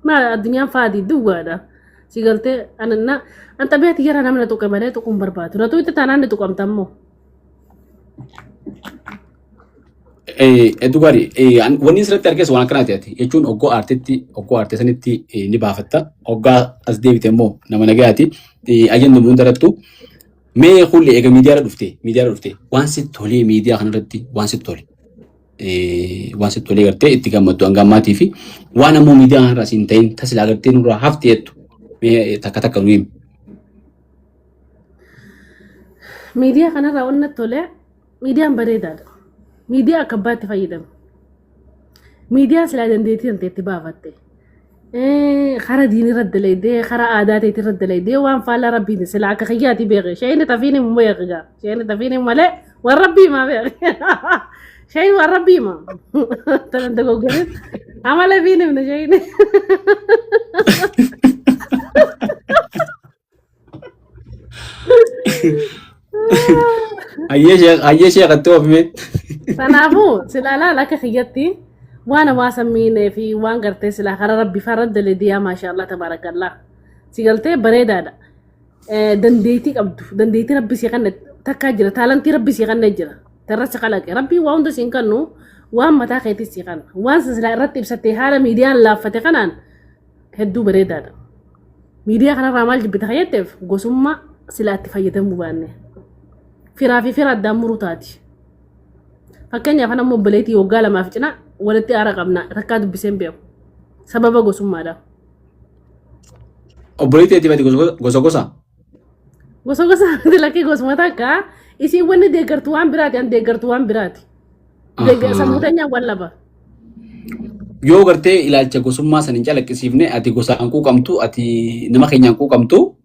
Maal, addunyaan faadii duwwaadha. Si galtee, ana na an xabiyaa yara namni tuqe malee tuquun barbaadu. Na tuqxe taanaan ni tuqamta immoo. Hedduu gaarii. Wanni asirratti arges waan akkanaati ati. Jechuun oggoo aartitti, oggoo aartee sanitti ni baafatta. Oggaa as deebite immoo nama nagayaati. Ajanduma hundarrattu. Mee kulli eega miidiyaarra dhufte waan sitti tolee, miidiyaa kanarratti waan sitti tole, waan sitti tolee gartee itti gammaddu hanga ammaatii fi waan ammoo miidiyaa kanarraa siin ta'in tasilaa gartee nurraa hafte jettu mee takka takka nu himi. Miidiyaa kanarraa wanni natti tole, miidiyaan bareedaadha. Miidiyaa akka abbaatti fayyadamu. Miidiyaan silaa dandeettii tante itti baafatte. Kara diinii irra dalaydee kara aadaa teetii irra dalaydee waan faallaa rabbiiti silaa akka kiyyaati beeke. Shayni tafiin himu beeke gaa. Shayni tafiin himu malee waan rabbii himaa beeke. Shayni waan rabbii hima. Tanan dogoggorin amala fiin himne shayni. Hayyee sheekh hayyee sheekh itti oofime. Kanaafuu silaa laal akka kiyyatti waan hawaasa miinee fi waan gartee silaa karaa rabbi farra dalediyaa maashaallah tabaarakallah. Si galtee bareedaadha. Dandeettii qabdu dandeettii rabbi si kanne takkaa jira taalantii rabbi si kanne jira. Tarra si kalaqe rabbi waa hunda si kannu waan mataa keetii si kanna waan silaa irratti ibsattee haala miidiyaan laaffate kanaan hedduu bareedaadha. Miidiyaa kanarraa maal jibbita kan jetteef gosummaa silaa itti fayyadamuu baanne. Firaa fi fira addaan muruu taati. Fakkeenyaaf ana immoo obboleettii waggaa lamaaf cinaa walitti aara qabna takkaa dubbisee hin beeku. Sababa gosummaadha. Obboleettii ati bati gosa gosa. Gosa gosa lakkii gosuma takka isiin wanni deeggartu waan biraati an deeggartu waan biraati. Sammuu teenyaan wal laba. Yoo gartee ilaalcha gosummaa san hin calaqqisiifne ati gosaan quuqamtu ati nama keenyaan quuqamtu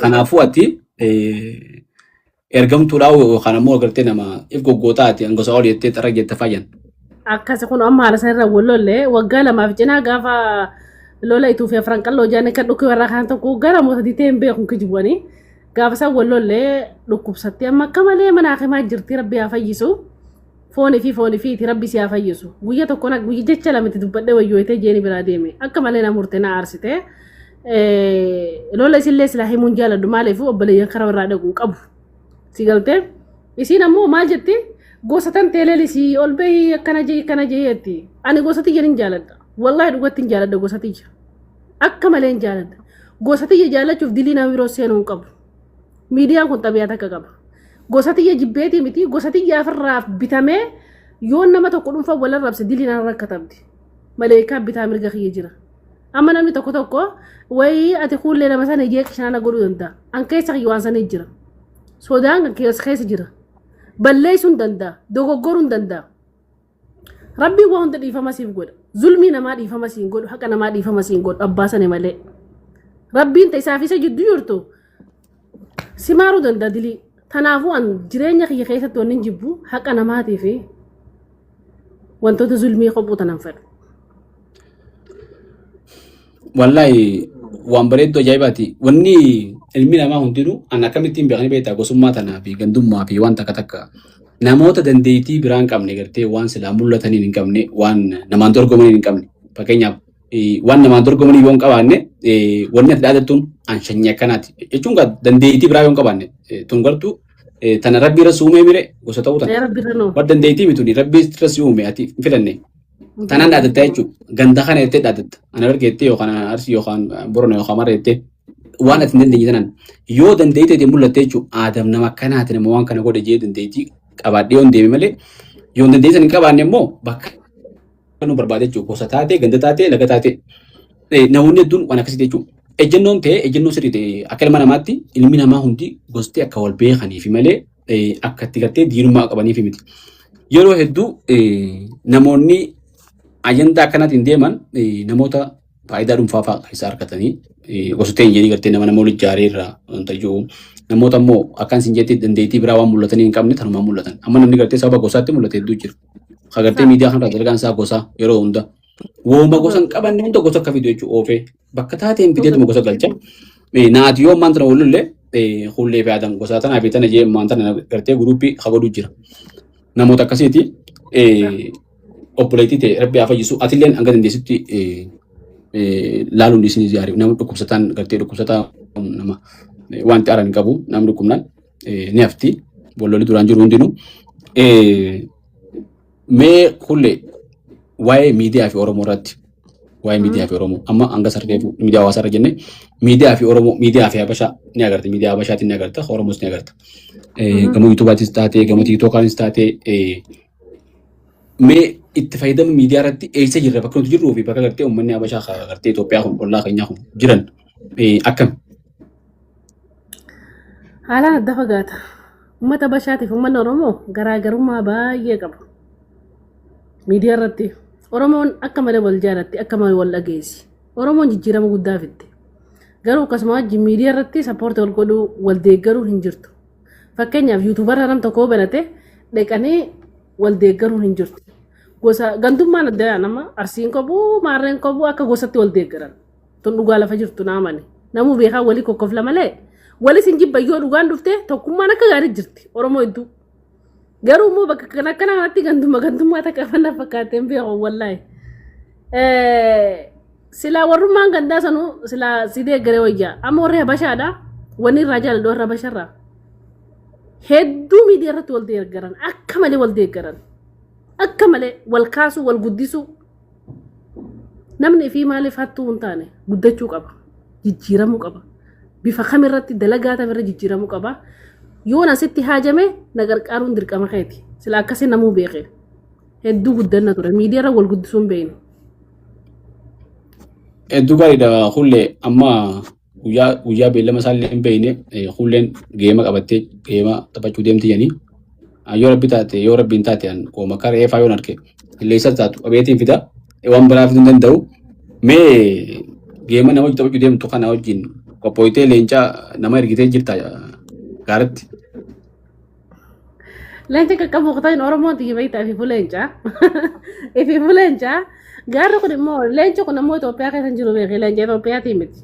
kanaafuu ati ergamtuudhaa yookaan ammoo gartee nama if goggootaa ati gosa ol jettee xara jette fayyan. Akkasi kun amma haala sanarra wal lolle waggaa lamaaf cinaa gaafa lola ituu fi afran qalloo jaanne kan dhukkee warraa kaan tokko gara moota ditee hin beeku kijibuwanii gaafa isaan wal lolle dhukkubsattee amma akka malee mana hakimaa jirti rabbi haa fayyisu. Foonii fi foonii fi iti rabbi si haa fayyisu. Guyya tokko na guyya jecha lamatti dubbadhee wayyooyitee jeeni biraa deeme. Akka malee na murte na aarsite. Lola isillee silaa himuun jaaladhu maaliif obboleeyyan karaa irraa dhaqu qabu. Si galtee? Isiin ammoo maal jetti? Gosa tan teeleelisii ol bahii akkana jee akkana jee jetti. Ani gosa tiyya nin jaaladha. Wallaahi dhugatti hin jaaladha gosa tiyya. Akka malee hin jaaladha. Gosa tiyya jaalachuuf dilii nama biroo seenuu hin qabu. Miidiyaan kun xabiyaa takka qaba. Gosa tiyya jibbeetii miti gosa tiyya ofirraa bitamee yoo nama tokko dhuunfaa wal arrabse dilii naan rakkatabdi. Maleekaa bitaa mirga kiyya jira. Amma namni tokko tokko wayii ati kuullee nama sana ijee qishaana godhuu danda'a. An keessa kiyya waan sanii jira. Sodaan kan keessa jira. Balleessuu hin danda'a. Dogoggoruu hin danda'a. Rabbiin waa hunda dhiifama siif godha. Zulmii namaa dhiifama siin godhu, haqa namaa dhiifama siin godhu abbaa sani malee. Rabbiin ta isaaf isa jidduu jirtu si maaruu danda'a dilii. Kanaafuu an jireenya kiyya keessatti wanni hin jibbu haqa namaatii fi wantoota zulmii qophuu tanan fedhu. Wallaahi waan bareedduu ajaa'ibaati. Wanni ilmi namaa hundinuu an akkamittiin beekanii beektaa gosummaa tanaa fi gandummaa fi waan takka takka namoota dandeettii biraa hin qabne gartee waan silaa mul'ataniin hin qabne waan namaan dorgomaniin hin qabne fakkeenyaaf waan namaan dorgomanii yoo hin qabaanne wanni ati dhaadattuun an shanyii akkanaati jechuun gaa dandeettii biraa yoo hin qabaanne tun gartuu tana rabbi irra si uumee mire gosa ta'uu tana. Rabbi irra noo. War dandeettii mituni rabbi irra si uume ati hin filanne. Tanaan dhaadatta jechuudha. Ganda kana jettee dhaadatta. Ana argeettee yookaan arsii yookaan borona yookaan mara jettee waan ati hin dandeenye tanaan yoo dandeettii ta'e mul'atte jechuudha. Aadam nama akkanaati nama waan kana godhe jee dandeettii qabaadhee yoon deeme malee yoo dandeettii sana hin qabaanne immoo bakka nu barbaade jechuudha. Gosa taatee, ganda taatee, laga taatee. Namoonni hedduun waan akkasii jechuudha. Ejjennoon ta'e ejjennoo sirrii ta'e akka ilma namaatti ilmi namaa hundi gosti akka wal beekaniif malee akka itti gartee diinummaa qabaniif miti. Yeroo hedduu namoonni ajandaa akkanaatiin deeman namoota faayidaa dhuunfaa fa'aa keessaa argatanii gosa ta'e jedhanii gartee nama nama walitti ijaaree irraa wanta jiru. Namoota immoo akkaan isin jetti dandeettii biraa waan mul'atanii hin qabne tanumaan mul'atan. Amma namni gartee sababa gosaatti mul'ate hedduu jira. Ka gartee miidiyaa kanarraa dalagaan isaa gosa yeroo hunda. Wooma gosa hin qabanne hunda gosa akka fidu jechuudha oofee. Bakka taateen fideetuma gosa galcha. Naati yoo ammaan tana wallolle hullee fi aadam gosaa tanaa fi tana jee ammaan tana gartee guruuppii ka godhu jira. Namoota akkasiiti obboleettii ta'e rabbi haa fayyisu atilleen hanga dandeessitti laaluun isin gaarii nama dhukkubsataan gartee dhukkubsataa nama wanti aran hin qabu namni dhukkubnaan ni hafti wallolli duraan jiru hundinuu. Mee hullee waa'ee miidiyaa fi Oromoo irratti waa'ee miidiyaa fi Oromoo amma hanga sarreefu miidiyaa hawaasaa irra jenne miidiyaa fi Oromoo miidiyaa fi Habashaa ni agarta miidiyaa Habashaatiin ni agarta Oromoos ni agarta. Gama yuutuubaatis taatee gama tiiktookaanis taatee mee itti fayyadama miidiyaa irratti eessa jirra bakka nuti jirruu fi bakka gartee uummanni Habashaa gartee Itoophiyaa kun ollaa keenyaa kun jiran akkam? Haalaan adda fagaata. Uummata Habashaatiif uummanni Oromoo garaagarummaa baay'ee qabu. Miidiyaa irratti. Oromoon akka malee wal jaalatti, akka malee wal dhageessi. Oromoon jijjiirama guddaa fidde. Garuu akkasuma wajjin miidiyaa irratti support wal godhuu, wal deeggaruun hin jirtu. Fakkeenyaaf, YouTuberra nam tokko banate dhaqanii wal deeggaruun hin jirtu. Gosa gandummaan adda nama Arsiin qabu, Maarreen qabu, akka gosatti wal deeggaran. Tun dhugaa lafa jirtu naamani. Namuu beekaa walii kokkofla malee walis hin jibba. Yoo dhugaan dhufte tokkummaan akka gaarii jirti Oromoo hedduu. Garuu immoo bakka kana akkana kanatti gandummaa gandummaa takka afaan fakkaattee hin beeku wallaahi. Silaa warrummaan gandaa sanuu silaa si deeggaree wayyaa. Amma warri Habashaadha. Wanni irraa jaaladhu warra Habasharraa. Hedduu miidiyaa irratti wal deeggaran, akka malee wal deeggaran, akka malee wal kaasuu, wal guddisuu. Namni ifii maaliif hattuu hin taane guddachuu qaba, jijjiiramuu qaba, bifa kamirratti dalagaa tamirra jijjiiramuu qaba. Yoon asitti haajame na gargaaruun dirqama keeti. Sila akkasii namuu beeke hedduu guddanna ture. Miidiyaa irra wal guddisuun beeknu. Hedduu gaariidha. Hullee amma guyyaa guyyaa beellama isaallee hin beekne, hulleen geema qabattee geema taphachuu deemti jedhanii. Yoo rabbi taate, yoo rabbi hin taate, an kooma akka re'ee faa yoon arge qilleessa taatu qabeetiin fida, waan biraa fiduu hin danda'u. Mee geema nama taphachuu deemtu kana wajjin qophooytee leenca nama ergitee jirta gaaratti? Leenca qaqqabu kutaan Oromoon xiyya beektaa ifiifuu leenca. Ifiifuu leenca. Gaarri kun immoo, leenci kun immoo Itoophiyaa keessa hin jiru, beekee, leenca Itoophiyaatii miti.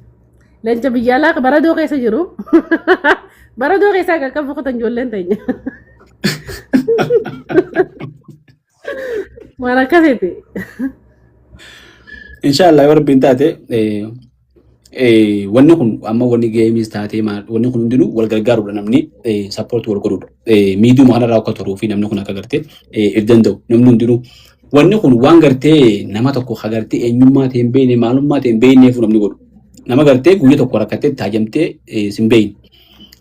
Leenca biyya alaa baradoo keessa jiru. Baradoo keessaa qaqqabu kutan ijoolleen teenya. Waan akkasiiti. Inshaallah, yoo rabbiin taate, wanni kun amma wanni geemiis taatee maal, wanni kun hundinuu wal gargaaruudha, namni support wal godhuudha. Miidiyuma kanarraa akka turuu fi namni kun akka gartee if danda'u namni hundinuu, wanni kun waan gartee nama tokko gartee eenyummaa ta'e hin beekne, maalummaa ta'e hin beekneef namni godhu. Nama gartee guyya tokko rakkattee itti hajamtee sin beekne.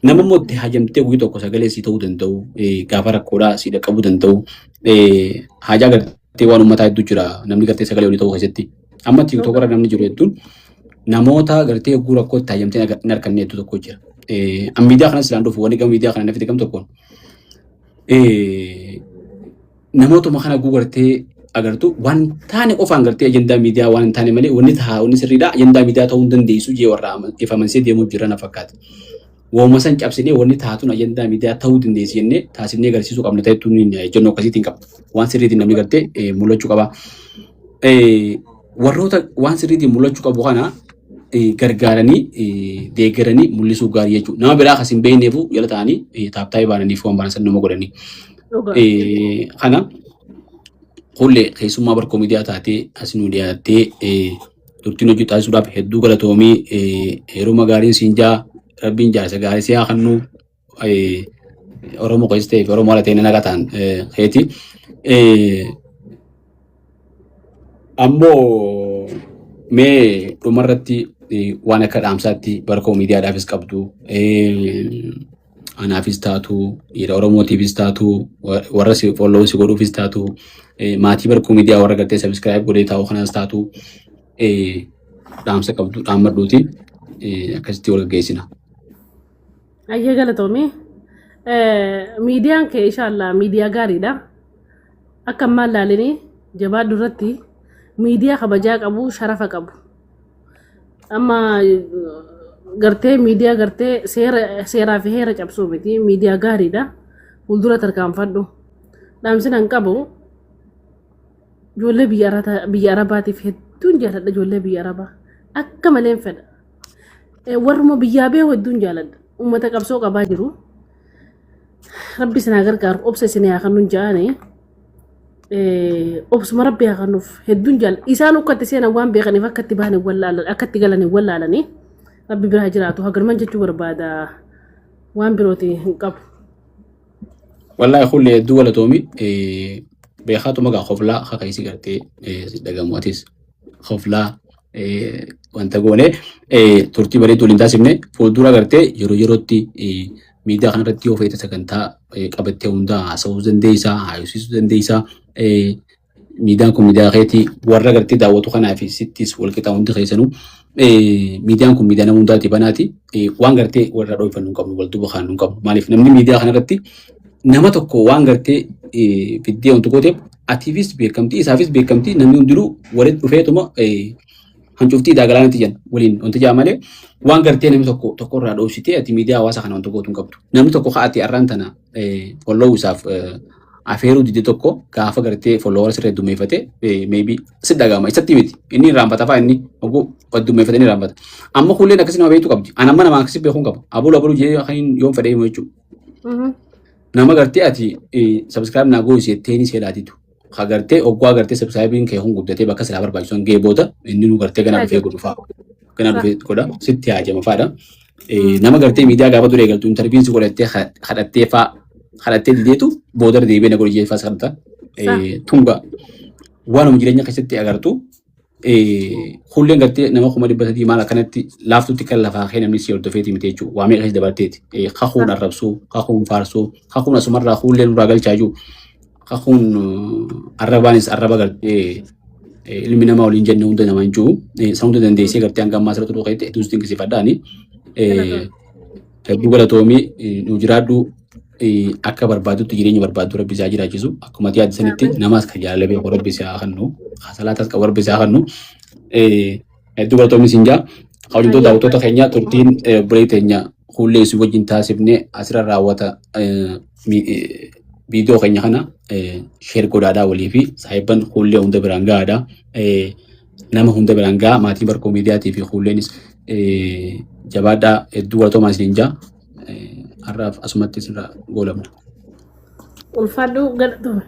Nama immoo itti hajamtee guyya tokko sagalee sii ta'uu danda'u, gaafa rakkoodhaa sii dhaqqabuu danda'u, haajaa gartee waan uummataa hedduu jira namni gartee sagalee olii ta'uu keessatti. Amma TikTok irra namni jiru hedduun namoota gartee hogguu rakkoo itti hajamtee hin arganne hedduu tokko jira. An miidiyaa kanas ilaan dhufu, wanni gama miidiyaa kana nafti gam tokkoon namootuma kana guu gartee agartu waan taane qofaan gartee ajandaa miidiyaa waan hin taane malee wanni tahaa wanni sirriidha ajandaa miidiyaa ta'uu hin dandeessu jee warra if amansee deemuu jira na fakkaata. Wooma san cabsinee wanni taatun ajandaa miidiyaa ta'uu dandeessi jennee taasifnee agarsiisuu qabna ta'ettuun ejjennoo akkasiitiin qaba. Waan sirriitiin namni gartee mul'achuu qaba. Warroota waan sirriitiin mul'achuu qabu kana gargaaranii deeggaranii mul'isuu gaarii jechuudha. Nama biraa kas hin beekneefu jala ta'anii taaptaayii baananiif waan baanan san nama godhanii. Kana hullee keessummaa Barkoo Miidiyaa taatee as nu dhiyaattee turtiin hojii taasisuudhaaf hedduu galatoomii. Heeruma gaariin siin jaa, rabbiin jaarsa gaarii si haa kennu, Oromoo keessa ta'ee fi Oromoo ala ta'e nagaa ta'an keeti. Ammoo mee dhumarratti waan akka dhaamsaatti Barkoo Miidiyaadhaafis qabdu, anaafis taatu, dhiira Oromootiifis taatu, warra si follow si godhuufis taatu, maatii Barkoo Miidiyaa warra gartee subscribe godhee taa'u kanaas taatu, dhaamsa qabdu dhaammadhuuti akkasitti wal gaggeessina. Ayyee, galatoomii. Miidiyaan kee inshaallah miidiyaa gaariidha. Akka ammaan laalinii jabaadhu irratti miidiyaa kabajaa qabu, sharafa qabu. Amma gartee miidiyaa gartee seera seeraa fi heera cabsuu miti, miidiyaa gaariidha. Fuuldura tarkaanfadhu. Dhaamsi nan qabu ijoollee biyya Arabaatiif hedduun jaaladha, ijoollee biyya Arabaa. Akka malee hin fedha. Warruma biyyaa beeku hedduun jaaladha. Uummata qabsoo qabaa jiru. Rabbi isin haa gargaaru, obsa isin haa kennuun ja'anii. Obsuma rabbi haa kennuuf, hedduun jaaladha. Isaan akka itti seenan waan beekaniif akka itti bahan hin wallaalan, akka itti galan hin wallaalanii. Rabbi biraa jiraatu hagarman jechuu barbaada. Waan birooti hin qabu. Wallaahi hullee hedduu galatoomi. Beekaatuma gaa koflaa kakaisi gartee si dhagamu, atis koflaa wanta goone turtii bareedduu waliin taasifne. Fuuldura gartee yeroo yerootti miidiyaa kanarratti yoo feete sagantaa qabattee hundaa haasa'uu dandeessaa, haasofsiisuu dandeessaa. Miidiyaan kun miidiyaa keetii, warra gartee daawwatu kanaa fi sittis wal qixaa hundi keessanuu, miidiyaan kun miidiyaa nama hundaati banaati. Waan gartee warra dho'ifannu hin qabnu, wal duuba kaannu hin qabnu. Maaliif namni miidiyaa kanarratti Nama tokko waan gartee fiddee wanti gooteef atiifis beekamtii, isaafis beekamtii, namni hundinuu walitti dhufeetuma hancuftii daagalaanitti jan waliin wanti jaa malee waan gartee namni tokko tokkorraa dhoofsitee ati miidiyaa hawaasaa kana wanta gootu hin qabdu. Namni tokko ka'ati arraan tana follow isaaf afeeruu dide tokko gaafa gartee follower sirra heddummeeffate maybe si dhaga'ama, isatti miti, inni irraanfata fa'aa, inni oguu heddummeeffate inni irraanfata. Amma kulleen akkasii nama beektu qabdi. Ani amma nama akkasii beekuun qaba. Abaluu abaluu jee kan yoon fedhee himu jechuudha. Nama gartee ati subscribe naa goosi jetteeni seelaatitu. Ka gartee oggaa gartee subscribe kee kun guddatee bakka silaa barbaachisu gahee booda inni nu gartee ganaa dhufee godhu fa'a. Ganaa dhufee godha sitti haajama fa'aadha. Nama gartee miidiyaa gaafa dura eegaltu interview si godhattee kadhattee fa'a kadhattee dideetu booda deebi'ee na godhi jee fa'a kadhata. Tunga waanuma jireenya keessatti agartu hulleen gartee nama 300,000 maal akkanatti laaftutti kan lafaa kee namni si hordofeeti miti jechuudha. Waa meeqa keessa dabarteeti. Kakuun arrabsuu, kakuun faarsuu, kakuun asumarraa hullee nurraa galchaa jiru. Kakuun arrabaanis arraba gartee ilmi namaa waliin jenne hunda nama hin jiru. Isa hunda dandeessee gartee hanga ammaa asirratti dhufee hedduun si dinqisiifadhaani. Hedduu galatoomii, nu jiraadhu, akka barbaadutti jireenya barbaaddu rabbi isaa jiraachisu, akkuma ati yaadde namaas kan jaalala beeku rabbi isaa kennu, salaatas qabu rabbi isaa kennu. Hedduu galatoomii siin jaa. Kabajamtoota daawwattoota keenya, turtiin obboleettii teenya Hullee isin wajjin taasifne asirra raawwata. Viidiyoo keenya kana share godhaadhaa walii fi saahibban Hullee hunda biraan gahaadha. Nama hunda biraan gahaa. Maatii Barkoo Miidiyaatii fi Hulleenis jabaadhaa, hedduu galatoomaa isiniin jaa. Har'aaf asumatti isinirraa goolabna. Ulfaadhu, galatoome.